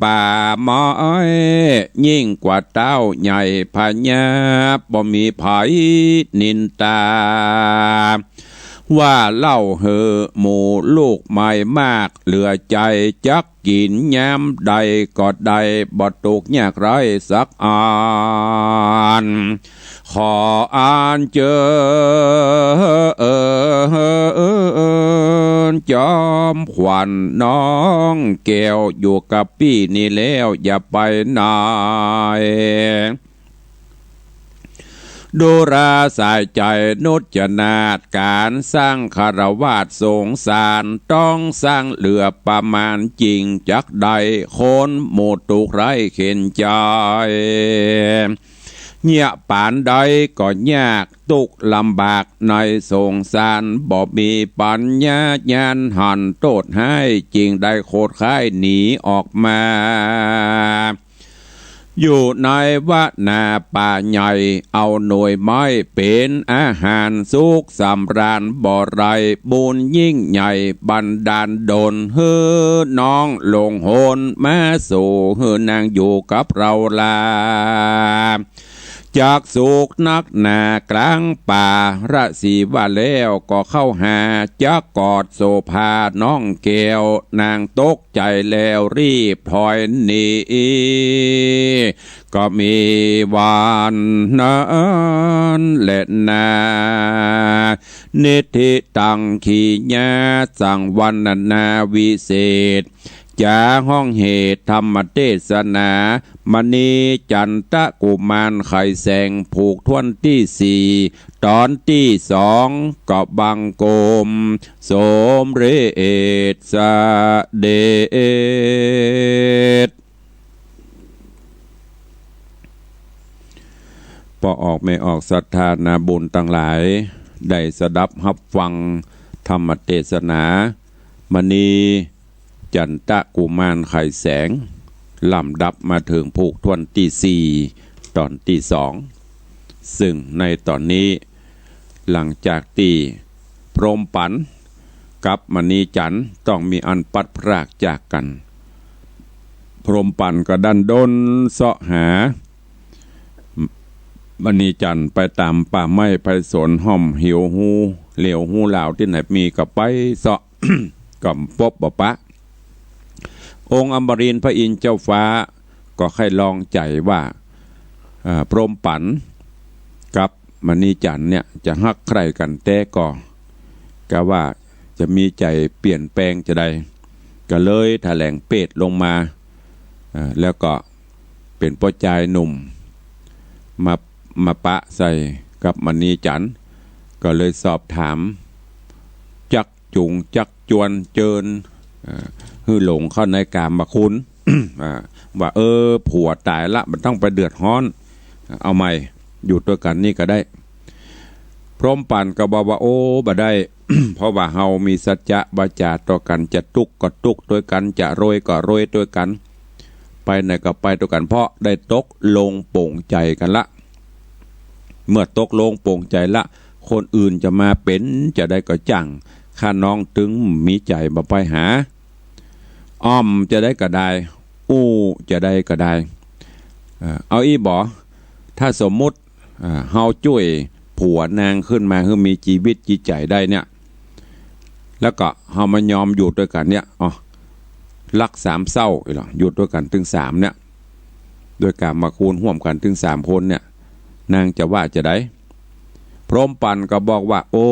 ป่าไม้ ยิ่งกว่าเต๊าใหญ่พญา บ่มีใผนินตา ว่าเล่าหื้อหมู่ลูกไม้มากเหลือใจ๋ จักกิ๋นยามใดก็ได้ บ่ตุ๊กข์ยากไร้สักอัน ขออัญเจิญจอมขวัญน้องแก้ว อยู่กับปี้นี้แล้วอย่าไปไหน ดูราสายใจ๋นุจนาฏ ก๋านสร้างคฤหาสน์สงสาร ต้องสร้างเหลือประมาณ จึงจักได้คนหมู่ตุ๊กข์ไร้เข็ญใจ๋ เยียะปานใดก็ยากตุ๊กข์ลำบากในสงสาร บ่มีปัญญาญาณหันโต้ษฮ้าย จึงได้โขดข้ายหนีออกมา อยู่ในวนาป่าใหญ่ เอาหน่วยไม้เป๋นอาหารสุขสำราญ บ่ไร้บุญยิ่งใหญ่บันดาลดล หื้อน้องหลงหนมาสู่ หื้อนางอยู่กับเฮาลา จักสุขนักหนากลางป่า ราศีว่าแล้วก็เข้าหา จักกอดโสภาน้องแก้ว นางตกใจ๋แล้วรีบถอยหนี ก็มีวันนั้นแหละนา นิธิตังขีญาสังวรรณนาวิเศษ จ๋าห้องเหตุธรรมเตสนา มณีจันตะกุมารไขแสง ผูกถ้วนตี้สี่ ต๋อนตี้สอง ก็บังคมสมเร็จเสด็จ ป้อออกแม่ออกศรัทธานาบุญตังหลาย ได้สดับฮับฟังธรรมเตสนา มณีจันตะกุมารไขแสง ลำดับมาเถิงผูกถ้วนตี้สี่ ต๋อนตี้สอง ซึ่งในต๋อนนี้ หลังจากตี้พรหมปัณฑ์กับมณีจันทร์ต้องมีอันพลัดพรากจากกั๋น พรหมปัณฑ์ก็ดั้นด้นเซาะหา ม- มณีจันทร์ไปต๋ามป่าไม้ไพศาล ฮ่อมเหวฮู เหวฮูหลาวตี้ไหนมีก็ไปเซาะ ก็ปบบ่ปะ องค์อมรินทร์พระอินทร์เจ้าฟ้าก็ใค่ลองใจ๋ว่า เอ่อ พรหมปัณฑ์กับมณีจันทร์เนี่ยจะฮักใคร่กั๋นแต๊ก่อ กาว่าจะมีใจ๋เปลี่ยนแปลงจาใด ก็เลยถะแหลงเพศลงมา เอ่อ แล้วก็เป๋นป้อจายหนุ่ม มา มาปะใส่กับมณีจันทร์ ก็เลยสอบถาม จัก จูงจักจวนเจิญ เอ่อ หื้อหลงเข้าในกามคุณ อ่า ว่า เออ ผัวต๋ายละ บ่ต้องไปเดือดฮ้อน เอาใหม่ อยู่ตวยกั๋นนี่ก็ได้ พรหมปัณฑ์ก็บอกว่า โอ้ บ่ได้ เพราะว่าเฮามีสัจจะวาจ๋าต่อกั๋น จะตุ๊กข์ก็ตุ๊กข์ตวยกั๋น จะรวยก็รวยตวยกั๋น ไปไหนก็ไปตวยกั๋น เพราะได้ตกลงปลงใจ๋กั๋นละ เมื่อตกลงปลงใจ๋ละ คนอื่นจะมาเป๋นจาใดก็จ้าง ข้าน้องตึงมีใจ๋บ่ไปหา อ้อมจาใดก็ได้ อู้จาใดก็ได้ เอ่อ เอาอี้บ่ ถ้าสมมุติ เอ่อ เฮาจ้วยผัวนางขึ้นมาหื้อมีจีวิตจิตใจ๋ได้เนี่ย แล้วก็เฮามายอมอยู่ตวยกั๋นเนี่ย อ๋อ รักสามเศร้าอี้เหรอ อยู่ตวยกั๋นตึงสามเนี่ย ตวยกามคุณฮ่วมกั๋นตึงสามคนเนี่ย นางจะว่าจาใด พรหมปัณฑ์ก็บอกว่า โอ้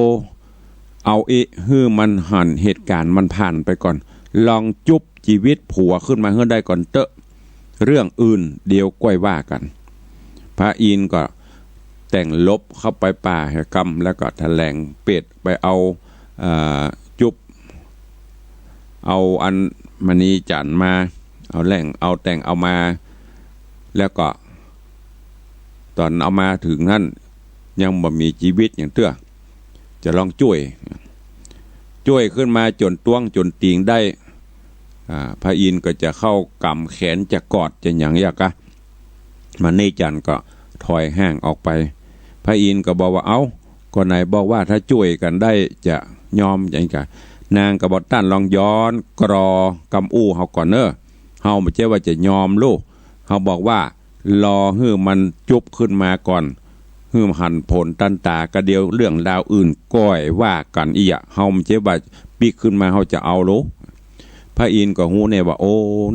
เอาอี้ หื้อมันหันเหตุก๋ารณ์มันผ่านไปก่อน ลองจุบจีวิตผัวขึ้นมาหื้อได้ก่อนเต๊อะ เรื่องอื่นเดี๋ยวก้อยว่ากั๋น พระอินทร์ก็แต่งลบเข้าไปป่าแหกำ แล้วก็ถะแหลงเพศไปเอา เอ่อ จุบ เอาอัน มณีจันทร์มา เอาแหล่ง เอาแต่งเอามา แล้วก็ ต๋อนเอามาเถิงหั้น ยังบ่มีจีวิตหยังเตื้อ จะลองจ้วย จ้วยขึ้นมาจ๋นต้วงจ๋นตี๋งได้ อ่า พระอินทร์ก็จะเข้ากำแขน จะกอดจะหยังเยียะกะ มณีจันทร์ก็ถอยห่างออกไป พระอินทร์ก็บอกว่า เอ้า ก็ไหนบอกว่าถ้าจ้วยกั๋นได้จะยอม อย่างนี้กะ นางก็บอก ต้านลองย้อนกรอกำอู้เฮาก่อนเน่อ เฮาบ่ใจ้ว่าจะยอมลูก เฮาบอกว่า รอหื้อมันจุบขึ้นมาก่อน หื้อหันผลตันต๋า กะเดี๋ยวเรื่องราวอื่นก้อยว่ากั๋นอี้อะ เฮาบ่ใจ้ว่าปิ๊กขึ้นมาเฮาจะเอาลูก พระอินทร์ก็ฮู้แน่ว่า โอ้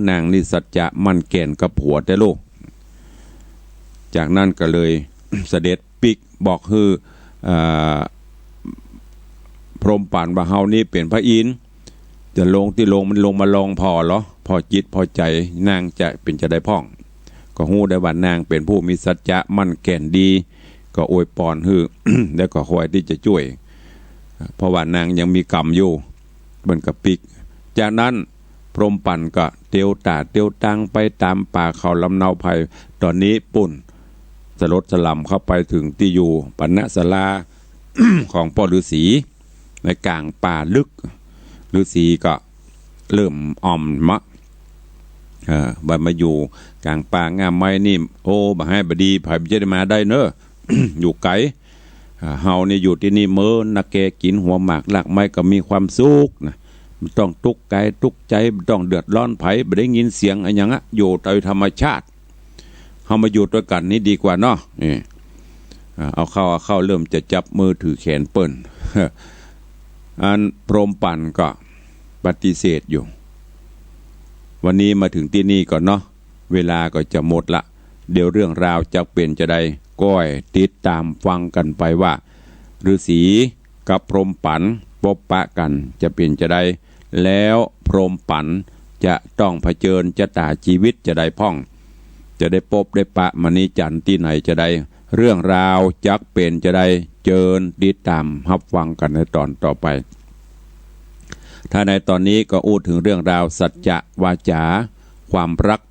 นางนี่สัจจะมั่นแก่นกับผัวแต๊ลูก จากนั้นก็เลย เสด็จปิ๊กบอกหื้อ เอ่อ พรหมปัณฑ์ว่า เฮานี่เป๋นพระอินทร์ จะลงตี้ลง มันลงมาลองผ่อเหรอ ผ่อจิตผ่อใจ๋นางจะเป๋นจาใดพ่อง ก็ฮู้ได้ว่านางเป๋นผู้มีสัจจะมั่นแก่นดี ก็อวยปอนหื้อ แล้วก็คอยตี้จะจ้วย เพราะว่านางยังมีกำอยู่ มันก็ปิ๊ก จากนั้นพรหมปัณฑ์ก็เตียวต๋าเตียวตังไปต๋ามป่าเขาลำเนาไพร ต๋อนนี้ปุ้น สลดสล่ำเข้าไปเถิงตี้อยู่ปณศาลา ของป้อฤๅษี ในก๋างป่าลึก ฤๅษีก็เริ่มอ่อมเมาะ เออ บ่ามาอยู่ก๋างป่าง่ามไม้นี่ โอ้ บ่าฮ้ายบ่าดี ใผบ่ใจ้ได้มาได้เน่อ อยู่ไก๋ อ่า เฮานี่อยู่ตี้นี่เมินนักแก กิ๋นหัวหมากรากไม้ก็มีความสุขนะ บ่ต้องตุ๊กข์ก๋ายตุ๊กข์ใจ๋ บ่ต้องเดือดร้อนใผ บ่ได้ยินเสียงอะหยังอะ อยู่โดยธรรมชาติ เฮามาอยู่ตวยกั๋นนี่ดีกว่าเนาะ นี่ อ่า เอาเข้า เอาเข้า เริ่มจะจับมือถือแขนเปิ้น อันพรหมปัณฑ์ก็ปฏิเสธอยู่ วันนี้มาเถิงตี้นี่ก่อนเนาะ เวลาก็จะหมดละ เดี๋ยวเรื่องราวจะเป๋นจาใด ก้อยติดต๋ามฟังกั๋นไปว่า ฤๅษีกับพรหมปัณฑ์ปบปะกั๋นจะเป๋นจาใด แล้วพรหมปัณฑ์จะต้องเผจิญจะต๋าจีวิตจาใดพ่อง จะได้ปบได้ปะมณีจันทร์ตี้ไหนจาใด เรื่องราวจักเป๋นจาใด เจิญติดต๋ามฮับฟังกั๋นในต๋อนต่อไป ถ้าในต๋อนนี้ก็อู้เถิงเรื่องราวสัจจะวาจา ความฮัก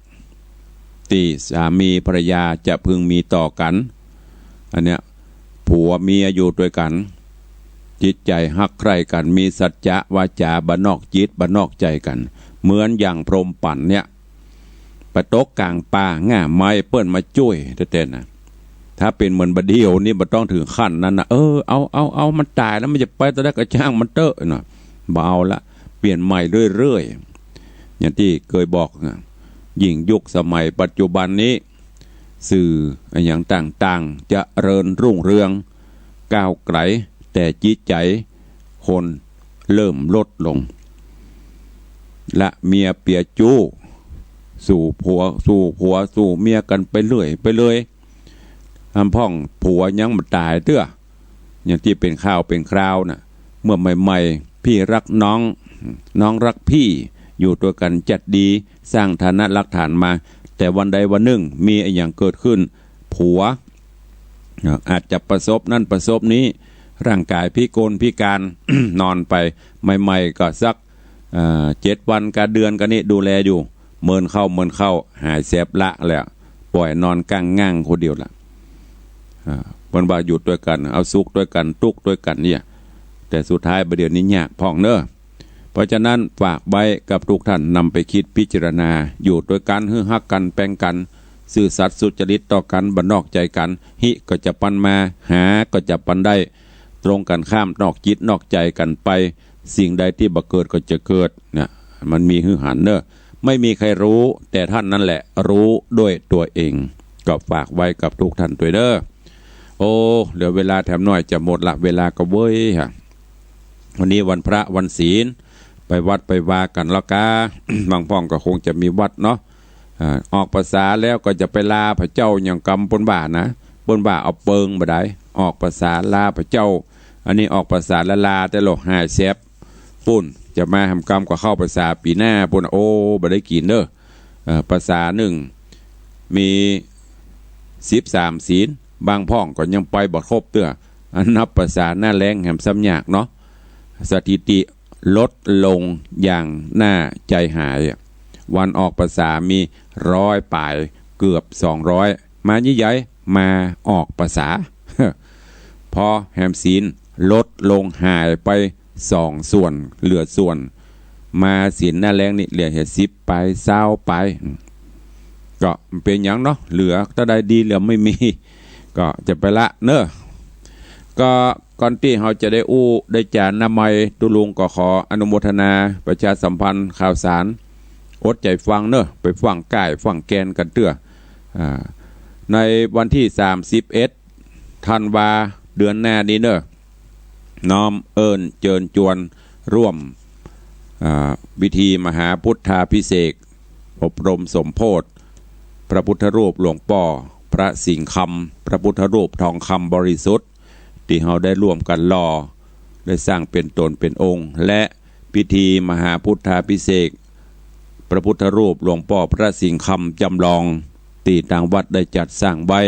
ตี้สามีภรรยาจะพึงมีต่อกั๋น อันเนี้ย ผัวเมียอยู่ตวยกั๋น จิตใจ๋ฮักใคร่กั๋น มีสัจจะวาจา บ่นอกจิตบ่นอกใจ๋กั๋น เหมือนอย่างพรหมปัณฑ์เนี่ย ไปตกก๋างป่าง่ามไม้ เปิ้นมาจ้วยแต๊ๆ นะ ถ้าเป๋นเหมือนบ่าเดี่ยวนี่บ่ต้องเถิงขั้นนั้นนะ เออ เอา เอา เอา มันต๋ายแล้ว มันจะไปตอนใดก็จ้างมันเต๊อะนะ บ่เอาละ เปลี่ยนใหม่เรื่อยๆ อย่างตี้เกยบอกนะ ยิ่งยุคสมัยปัจจุบันนี้ สื่ออะหยังต่างๆ เจริญรุ่งเรือง ก้าวไก๋ แต่จิตใจ๋คนเริ่มลดลง ละเมียเปียจู้ สู่ผัว สู่ผัว สู่เมียกั๋นไปเรื่อย ไปเลย หำพ่องผัวยังบ่ต๋ายเตื้อ อย่างตี้เป๋นข่าวเป๋นคราวน่ะ เมื่อใหม่ๆ พี่ฮักน้อง น้องฮักพี่ อยู่ตวยกั๋นจัดดี สร้างฐานะฮักฐานมา แต่วันใดวันนึ่งมีอะหยังเกิดขึ้น ผัว อ่า อาจจะประสบนั้นประสบนี้ ร่างก๋ายพิกลพิก๋าน นอนไป ใหม่ๆ ก็สัก อ่า เจ็ดวันกาเดือนกานี้ดูแลอยู่ เมินเข้าเมินเข้า หายแสบละแล้ว ป่อยนอนก้างง่างคนเดียวละ อ่า เปิ้นว่าอยู่ตวยกั๋น เอาสุขตวยกั๋น ตุ๊กข์ตวยกั๋นเนี่ย แต่สุดท้ายบ่าเดี่ยวนี้ยากพ่องเน่อ เพราะฉะนั้นฝากไว้กับทุกท่านนำไปคิดพิจารณา อยู่ตวยกั๋นหื้อฮักกั๋นแปงกั๋น ซื่อสัตย์สุจริตต่อกั๋น บ่นอกใจ๋กั๋น ฮิก็จะปันมา หาก็จะปันได้ ตรงกั๋นข้าม นอกจิตนอกใจ๋กั๋นไป สิ่งใดตี้บ่เกิดก็จะเกิดนะ มันมีหื้อหันเน่อ ไม่มีใครรู้ แต่ท่านนั่นแหละรู้ด้วยตัวเอง ก็ฝากไว้กับทุกท่านตวยเน่อ โอ้ เหลือเวลาแถมหน่อยจะหมดละ เวลาก็เว้ยฮะ วันนี้วันพระวันศีล ไปวัดไปวากั๋นแล้วกา บางพ่องก็คงจะมีวัดเนาะ อ่า ออกพรรษาแล้วก็จะไปลาพระเจ้าอย่างกำเปิ้นว่านะ เปิ้นว่าเอาเปิงบ่ได้ ออกพรรษาลาพระเจ้า อันนี้ออกพรรษาละลาแต่ละหายแสบ ปุ้น จะมาหำกำก็เข้าพรรษาปี๋หน้าปุ้น โอ้ บ่ได้กิ๋นเน่อ เอ่อ พรรษานึ่ง มีสิบสามศีล บางพ่องก็ยังไปบ่ครบเตื้อ อันนับพรรษาหน้าแล้งแหมซ้ำยากเนาะ สถิติ ลดลงอย่างน่าใจ๋หายอะ วันออกพรรษามีร้อยป๋าย เกือบสองร้อย มาใหญ่ๆ มาออกพรรษา พอแหมศีลลดลงหายไปสองส่วน เหลือส่วน มาศีลหน้าแล้งนี่เหลือแค่สิบป๋าย ซาวป๋าย ก็เป๋นหยังเนาะ เหลือเต้าใดดีเหลือไม่มี ก็จะไปละเนอะ ก็ก่อนตี้เฮาจะได้อู้ได้จ๋าหน้าใหม่ ตุ๊ลุงก็ขออนุโมทนาประชาสัมพันธ์ข่าวสาร อดใจ๋ฟังเนอะ ไปฟังก้ายฟังแกนกั๋นเตื้อ อ่า ในวันตี้สามสิบเอ็ดธันวา เดือนหน้านี้เนอะ น้อมเอิ้นเจิญจวนร่วม อ่า พิธีมหาพุทธาภิเษก อบรมสมโภช พระพุทธรูปหลวงป้อพระสิงห์คำ พระพุทธรูปทองคำบริสุทธิ์ ตี้เฮาได้ร่วมกั๋นหล่อ ได้สร้างเป๋นต๋นเป๋นองค์ และพิธีมหาพุทธาภิเษก พระพุทธรูปหลวงป้อพระสิงห์คำจ๋ำลอง ตี้ตางวัดได้จัดสร้างไว้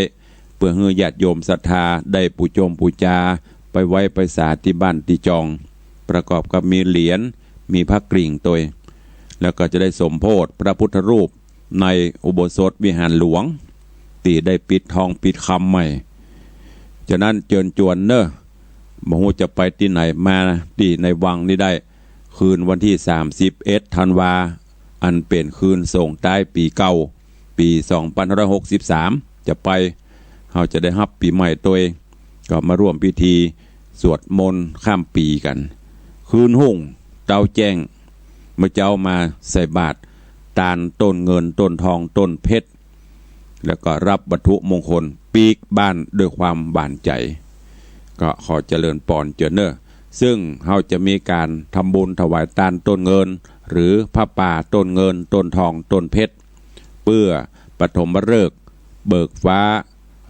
เปื้อหื้อญาติโยมศรัทธาได้ปู๋จงปู๋จา ไปไหว้ไปสาตี้บ้านตี้จอง ประกอบกับมีเหรียญ มีพระกริ่งตวย แล้วก็จะได้สมโภชพระพุทธรูปในอุโบสถวิหารหลวง ตี้ได้ปิดทองปิดคำใหม่ ฉะนั้นเจิญจวนเนอะ บ่ฮู้จะไปตี้ไหน มาตี้ในวังนี้ได้ คืนวันตี้สามสิบเอ็ดธันวา อันเป๋นคืนส่งต้ายปี๋เก่า ปี๋สองปันห้าร้อยหกสิบสาม จะไป เฮาจะได้ฮับปี๋ใหม่ตวย ก็มาร่วมพิธีสวดมนต์ข้ามปี๋กั๋น คืนฮุ่งเต๊าแจ้ง เมื่อเจ๊ามาใส่บาตร ตานต้นเงินต้นทองต้นเพชร แล้วก็ฮับวัตถุมงคลปิ๊กบ้านด้วยความหวานใจ๋ ก็ขอเจริญปอนเจ้าเน่อ ซึ่งเฮาจะมีก๋านทำบุญถวายตานต้นเงิน หรือผ้าป่าต้นเงินต้นทองต้นเพชร เปื้อปฐมฤกษ์เบิกฟ้า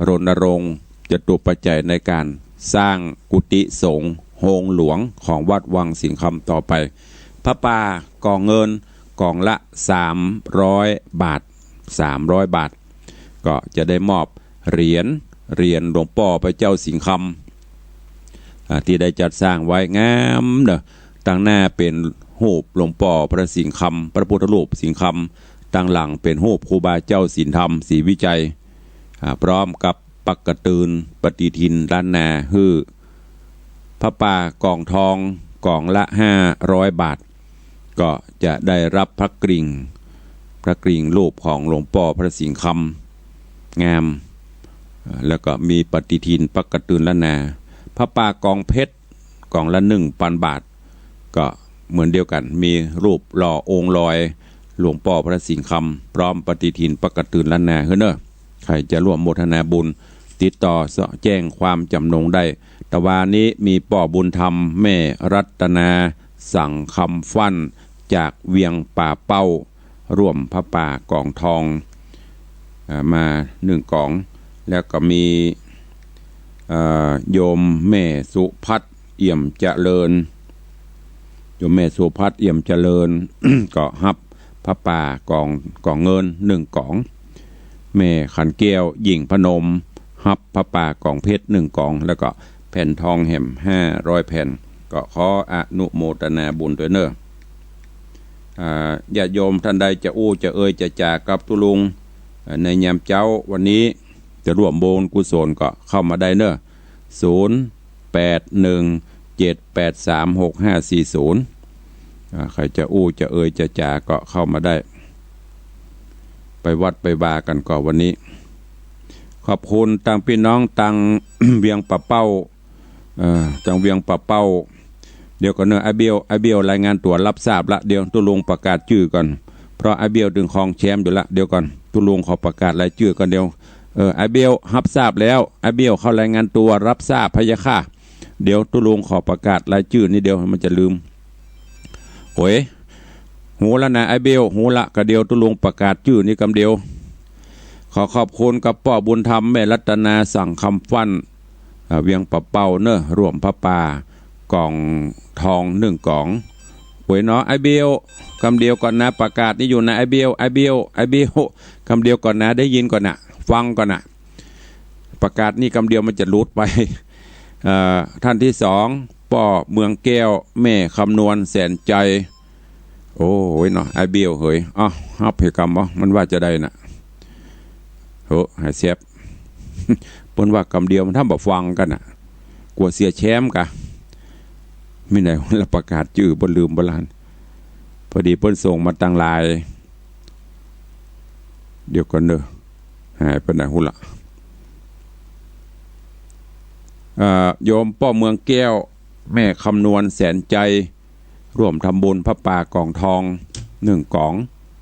รณรงค์จตุปัจจัยในก๋านสร้างกุฏิสงฆ์โฮงหลวงของวัดวังสิงห์คำต่อไป ผ้าป่าก๋องเงินก๋องละสามร้อยบาท สามร้อยบาท ก็จะได้มอบเหรียญ เหรียญหลวงป้อพระเจ้าสิงห์คำ อ่า ตี้ได้จัดสร้างไว้งามเน่อ ตางหน้าเป๋นฮูปหลวงป้อพระสิงห์คำ พระพุทธรูปสิงห์คำ ตางหลังเป๋นฮูปครูบาเจ้าศีลธรรม ศรีวิชัย อ่า พร้อมกับปักกะตือน ปฏิทินล้านนา หื้อ ผ้าป่าก๋องทองก๋องละห้าร้อยบาท ก็จะได้ฮับพระกริ่ง พระกริ่งรูปของหลวงป้อพระสิงห์คำ งาม แล้วก็มีปฏิทินปักกะตือนล้านนา ผ้าป่าก๋องเพชร ก๋องละหนึ่งปันบาท ก็เหมือนเดียวกั๋น มีรูปหล่อองค์ลอยหลวงป้อพระสิงห์คำ พร้อมปฏิทินปักกะตือนล้านนาหื้อเน่อ ใผจะร่วมโมทนาบุญ ติดต่อเซาะแจ้งความจ๋ำนงได้ ตะวานี้มีป้อบุญธรรม แม่รัตนา สังคำฟั่น จากเวียงป่าเป้า ร่วมผ้าป่าก๋องทอง อ่า มาหนึ่งก๋อง แล้วก็มี เอ่อ โยมแม่สุพัฒน์ เอี่ยมเจริญ โยมแม่สุพัฒน์ เอี่ยมเจริญ ก็ฮับผ้าป่าก๋อง ก๋องเงินหนึ่งก๋อง แม่ขันแก้ว หยิ่งพนม ฮับผ้าป่าก๋องเพชรหนึ่งก๋อง แล้วก็แผ่นทองแหมห้าร้อยแผ่น ก็ขออนุโมทนาบุญตวยเน่อ อ่า ญาติโยมต้านใดจะอู้จะเอ่ยจะจ๋ากับตุ๊ลุง อ่า ในยามเจ๊าวันนี้ จะร่วมบุญกุศลก็เข้ามาได้เน่อ ศูนย์แปดหนึ่งเจ็ดแปดสามหกห้าสี่ศูนย์ อ่า ใผจะอู้จะเอ่ยจะจ๋าก็เข้ามาได้ ไปวัดไปวากั๋นก่อวันนี้ ขอบคุณตางปี้น้องตาง เวียงป่าเป้า เอ่อ ตางเวียงป่าเป้า เดี๋ยวก่อนเน่อ ไอ้เบี้ยว ไอ้เบี้ยวรายงานตั๋วฮับทราบละ เดี๋ยวตุ๊ลุงประกาศจื้อก่อน เพราะไอ้เบี้ยวตึงครองแชมป์อยู่ละ เดี๋ยวก่อน ตุ๊ลุงขอประกาศรายจื้อก่อน เดี๋ยว เออ ไอ้เบี้ยวฮับทราบแล้ว ไอ้เบี้ยวเข้ารายงานตั๋วฮับทราบพะยะค่ะ เดี๋ยวตุ๊ลุงขอประกาศรายจื้อนิดเดียว มันจะลืม โอ้ย ฮู้ละนะ ไอ้เบี้ยว ฮู้ละ กะเดี๋ยวตุ๊ลุงประกาศจื้อนี้กำเดียว ขอขอบคุณกับป้อบุญธรรม แม่รัตนา สังคำฟั่น อ่า เวียงป่าเป้าเน่อ ร่วมผ้าป่าก๋องทองหนึ่งก๋อง โอ้ยเนาะ ไอ้เบี้ยว กำเดียวก่อนนะ ประกาศนี้อยู่นะ ไอ้เบี้ยว ไอ้เบี้ยว ไอ้เบี้ยว กำเดียวก่อนนะ ได้ยินก่อนนะ ฟังก่อนนะ ประกาศนี้กำเดียวมันจะหลุดไป เอ่อ ท่านที่สอง ป้อเมืองแก้ว แม่คำนวณแสนใจ โอ้ยเนาะ ไอ้เบี้ยวเหย เอ้า ฮับเหกำบ่ มันว่าจะใดน่ะ โห หายแซบ เปิ้นว่ากำเดียวมันทำบ่ฟังกั๋นน่ะ กั๋วเสียแชมป์กะ มีไหนละประกาศจื้อบ่ลืมบ่ลาน พอดีเปิ้นส่งมาตังหลาย เดี๋ยวก่อนเด้อ หายไปไหนฮู้ละ เอ่อ โยมป้อเมืองแก้ว แม่คำนวณแสนใจ ร่วมทำบุญผ้าป่ากล่องทองหนึ่งกล่อง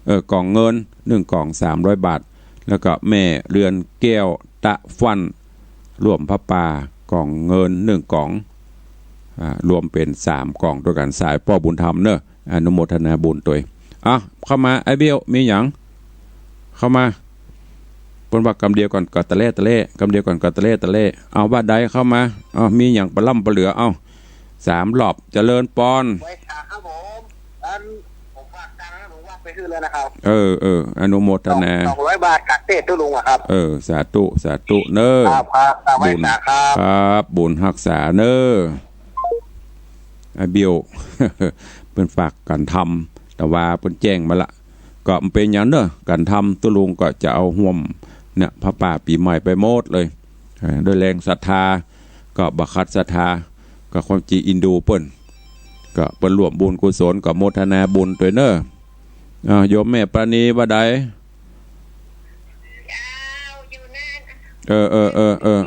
เอ่อ กล่องเงินหนึ่งกล่องสามร้อยบาท แล้วก็แม่เรือนแก้วตะฟั่น ร่วมผ้าป่ากล่องเงินหนึ่งกล่อง อ่า รวมเป๋นสามกล่องตวยกั๋น สายป้อบุญธรรมเนอะ อนุโมทนาบุญตวย อ่ะ เข้ามา ไอ้เบี้ยว มีหยัง เข้ามา เปิ้นว่ากำเดียวก่อนก็ตะแล่ตะแล่ กำเดียวก่อนก็ตะแล่ตะแล่ เอา ว่าใด เข้ามา เอา มีหยังปะล่ำปะเหลือ เอา สามรอบ เจริญปอน ไหว้สาครับผม อัน ผมฝากตังค์นะ ผมฝากไปคืนแล้วนะครับ เออ เออ อนุโมทนา สอง สองร้อยบาท กักเตศน์ตุ๊ลุงอะครับ เออ สาธุ สาธุเนอะ ครับ ครับ ครับ ไหว้สาครับ บุญ ครับ บุญฮักษาเนอะ ไอ้เบี้ยว เปิ้นฝากกั๋นทำ แต่ว่าเปิ้นแจ้งมาละ ก็บ่เป๋นหยังเนอะ กั๋นทำตุ๊ลุงก็จะเอาฮ่วมเนี่ย ผ้าป่าปี๋ใหม่ไปหมดเลย เออ ด้วยแรงศรัทธา ก็บ่ขัดศรัทธา ก็ความจริงอินดูเปิ้น ก็เปิ้นร่วมบุญกุศล ก็โมทนาบุญตวยเนอะ อ่า โยมแม่ปราณีว่าใด เออ เ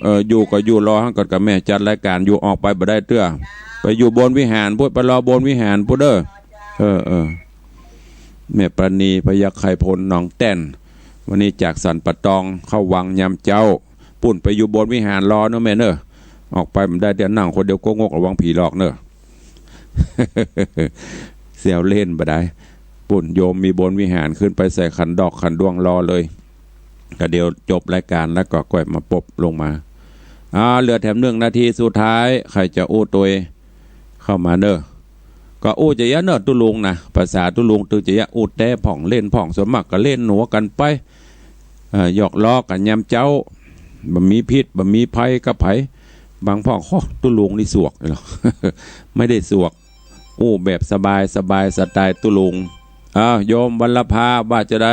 ออ อยู่ก็อยู่รอหั้นก่อนกับแม่ จัดรายก๋านอยู่ ออกไปบ่ได้เตื้อ ไปอยู่บนวิหารพุ้น ไปรอบนวิหารพุ้นเด้อ เออ เออ แม่ปราณี พยัคฆ์ไครพล หนองแต้น วันนี้จากสันป่าตองเข้าวังยามเจ๊า ปุ้นไปอยู่บนวิหารรอเนอะแม่เนอะ ออกไปบ่ได้เตื้อ นั่งคนเดียวก็งก ระวังผีหลอกเนอะ แซวเล่นบ่ได้ ปุ้นโยมมีบนวิหาร ขึ้นไปใส่ขันดอกขันดวงรอเลย ก็เดี๋ยวจบรายก๋านแล้วก็ก่อยมาปบลงมา อ่า เหลือแถมหนึ่งนาทีสุดท้าย ใผจะอู้ตวย เข้ามาเนอะ ก็อู้จะเยียะเนอะตุ๊ลุงนะ ภาษาตุ๊ลุงตึงจะเยียะ อู้แต๊พ่องเล่นพ่อง ส่วนมากก็เล่นหัวกั๋นไป เอ่อ หยอกล้อกั๋นยามเจ๊า บ่มีพิษบ่มีภัยกับใผ บางพ่อง โอ้ ตุ๊ลุงนี่สวกเหรอ ไม่ได้สวก อู้แบบสบายสบาย สไตล์ตุ๊ลุง อ้าว โยมวัลลภาว่าจะใด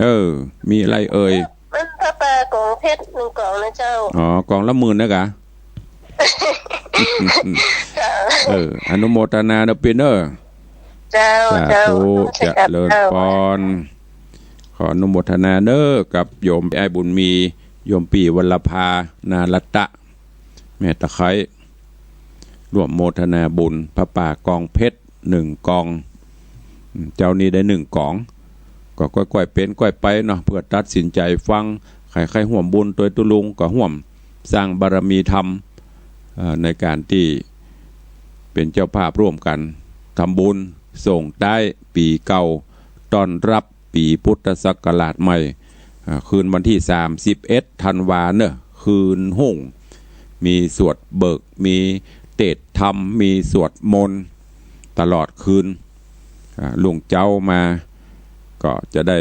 เออ มีอะไรเอ่ย มันผ้าป่ากล่องเพชรหนึ่งกล่องนะเจ้า อ๋อ กล่องละหมื่นนะกะ เจ้า เออ อนุโมทนาเนอะปี้เนอะ เจ้า สาธุ เจ้า เจริญปอน ขออนุโมทนาเนอะ กับโยมอ้ายบุญมี โยมปี้วัลลภา นารัตตะ แม่ตะไคร้ ร่วมโมทนาบุญผ้าป่ากล่องเพชรหนึ่งกล่อง อืม เจ๊านี้ได้หนึ่งกล่อง ก็ก้อยๆ เป๋นก้อยไปเนาะ เพื่อตัดสินใจ๋ฟัง ใผใค่ฮ่วมบุญตวยตุ๊ลุงก็ฮ่วมสร้างบารมีธรรม เอ่อ ในก๋านตี้เป๋นเจ้าภาพร่วมกั๋นทำบุญส่งต้ายปี๋เก่า ต้อนรับ ปี๋พุทธศักราชใหม่ อ่า คืนวันตี้สามสิบเอ็ดธันวาเนอะ คืนฮุ่ง มีสวดเบิก มีเตสน์ธรรม มีสวดมนต์ตลอดคืน อ่า รุ่งเจ๊ามาก็จะได้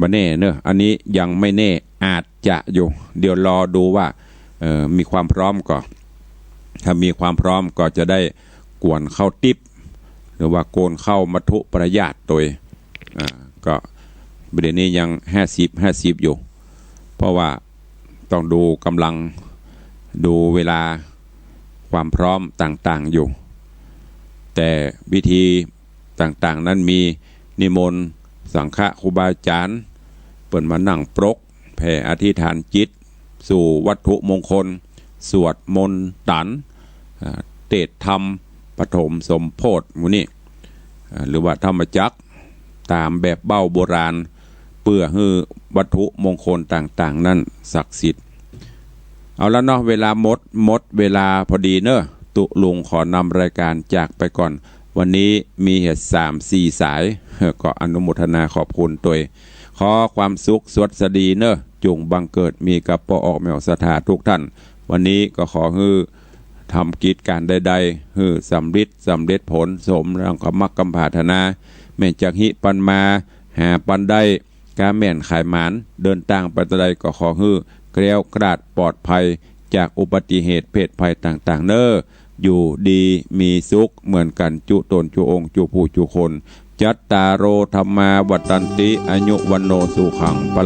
บ่แน่เนอะ อันนี้ยังไม่แน่ อาจจะอยู่ เดี๋ยวรอดูว่า เอ่อ มีความพร้อมก่อ ถ้ามีความพร้อมก็จะได้กวนข้าวติ๊บ หรือว่าโกนข้าวมัทธุปริยาสตวย อ่า ก็ประเด็นนี้ยังห้าสิบห้าสิบอยู่ เพราะว่าต้องดูกำลัง ดูเวลา ความพร้อมต่างๆ อยู่ แต่วิธีต่างๆ นั้นมีนิมนต์สังฆะครูบาอาจ๋ารย์ เปิ้นมานั่งปรก แผ่อธิษฐานจิต สู่วัตถุมงคล สวดมนต์ตัน อ่า เตสน์ธรรม ปฐมสมโภชหมู่นี้ อ่า หรือว่าธรรมจักร ต๋ามแบบเบ้าโบราณ เปื้อหื้อวัตถุมงคลต่างๆ นั้นศักดิ์สิทธิ์ เอาละเนาะ เวลาหมด หมดเวลาพอดีเนอะ ตุ๊ลุงขอนำรายก๋านจากไปก่อน วันนี้มีเหตุสามสี่สาย ก็อนุโมทนาขอบคุณตวย ขอความสุขสวัสดีเนอะ จุ่งบังเกิดมีกับป้อออกแม่ออกศรัทธาทุกท่าน วันนี้ก็ขอหื้อทำกิจก๋านใดๆ หื้อสำริด สำเร็จผล สมดังกับมักกับผาถนา แม่นจักหิปันมา หาปันได้ ก๊าแม่นขายหมาน เดินตางไปตะใดก็ขอหื้อแคล้วคลาดปลอดภัย จากอุบัติเหตุเพศภัยต่างๆ เน่อ อยู่ดีมีสุขเหมือนกั๋นจุ๊ต๋นจุ๊องค์จุ๊ผู้จุ๊คน จัตตาโร ธัมมา วัฑฒันติ อายุ วัณโณ สุขัง พะ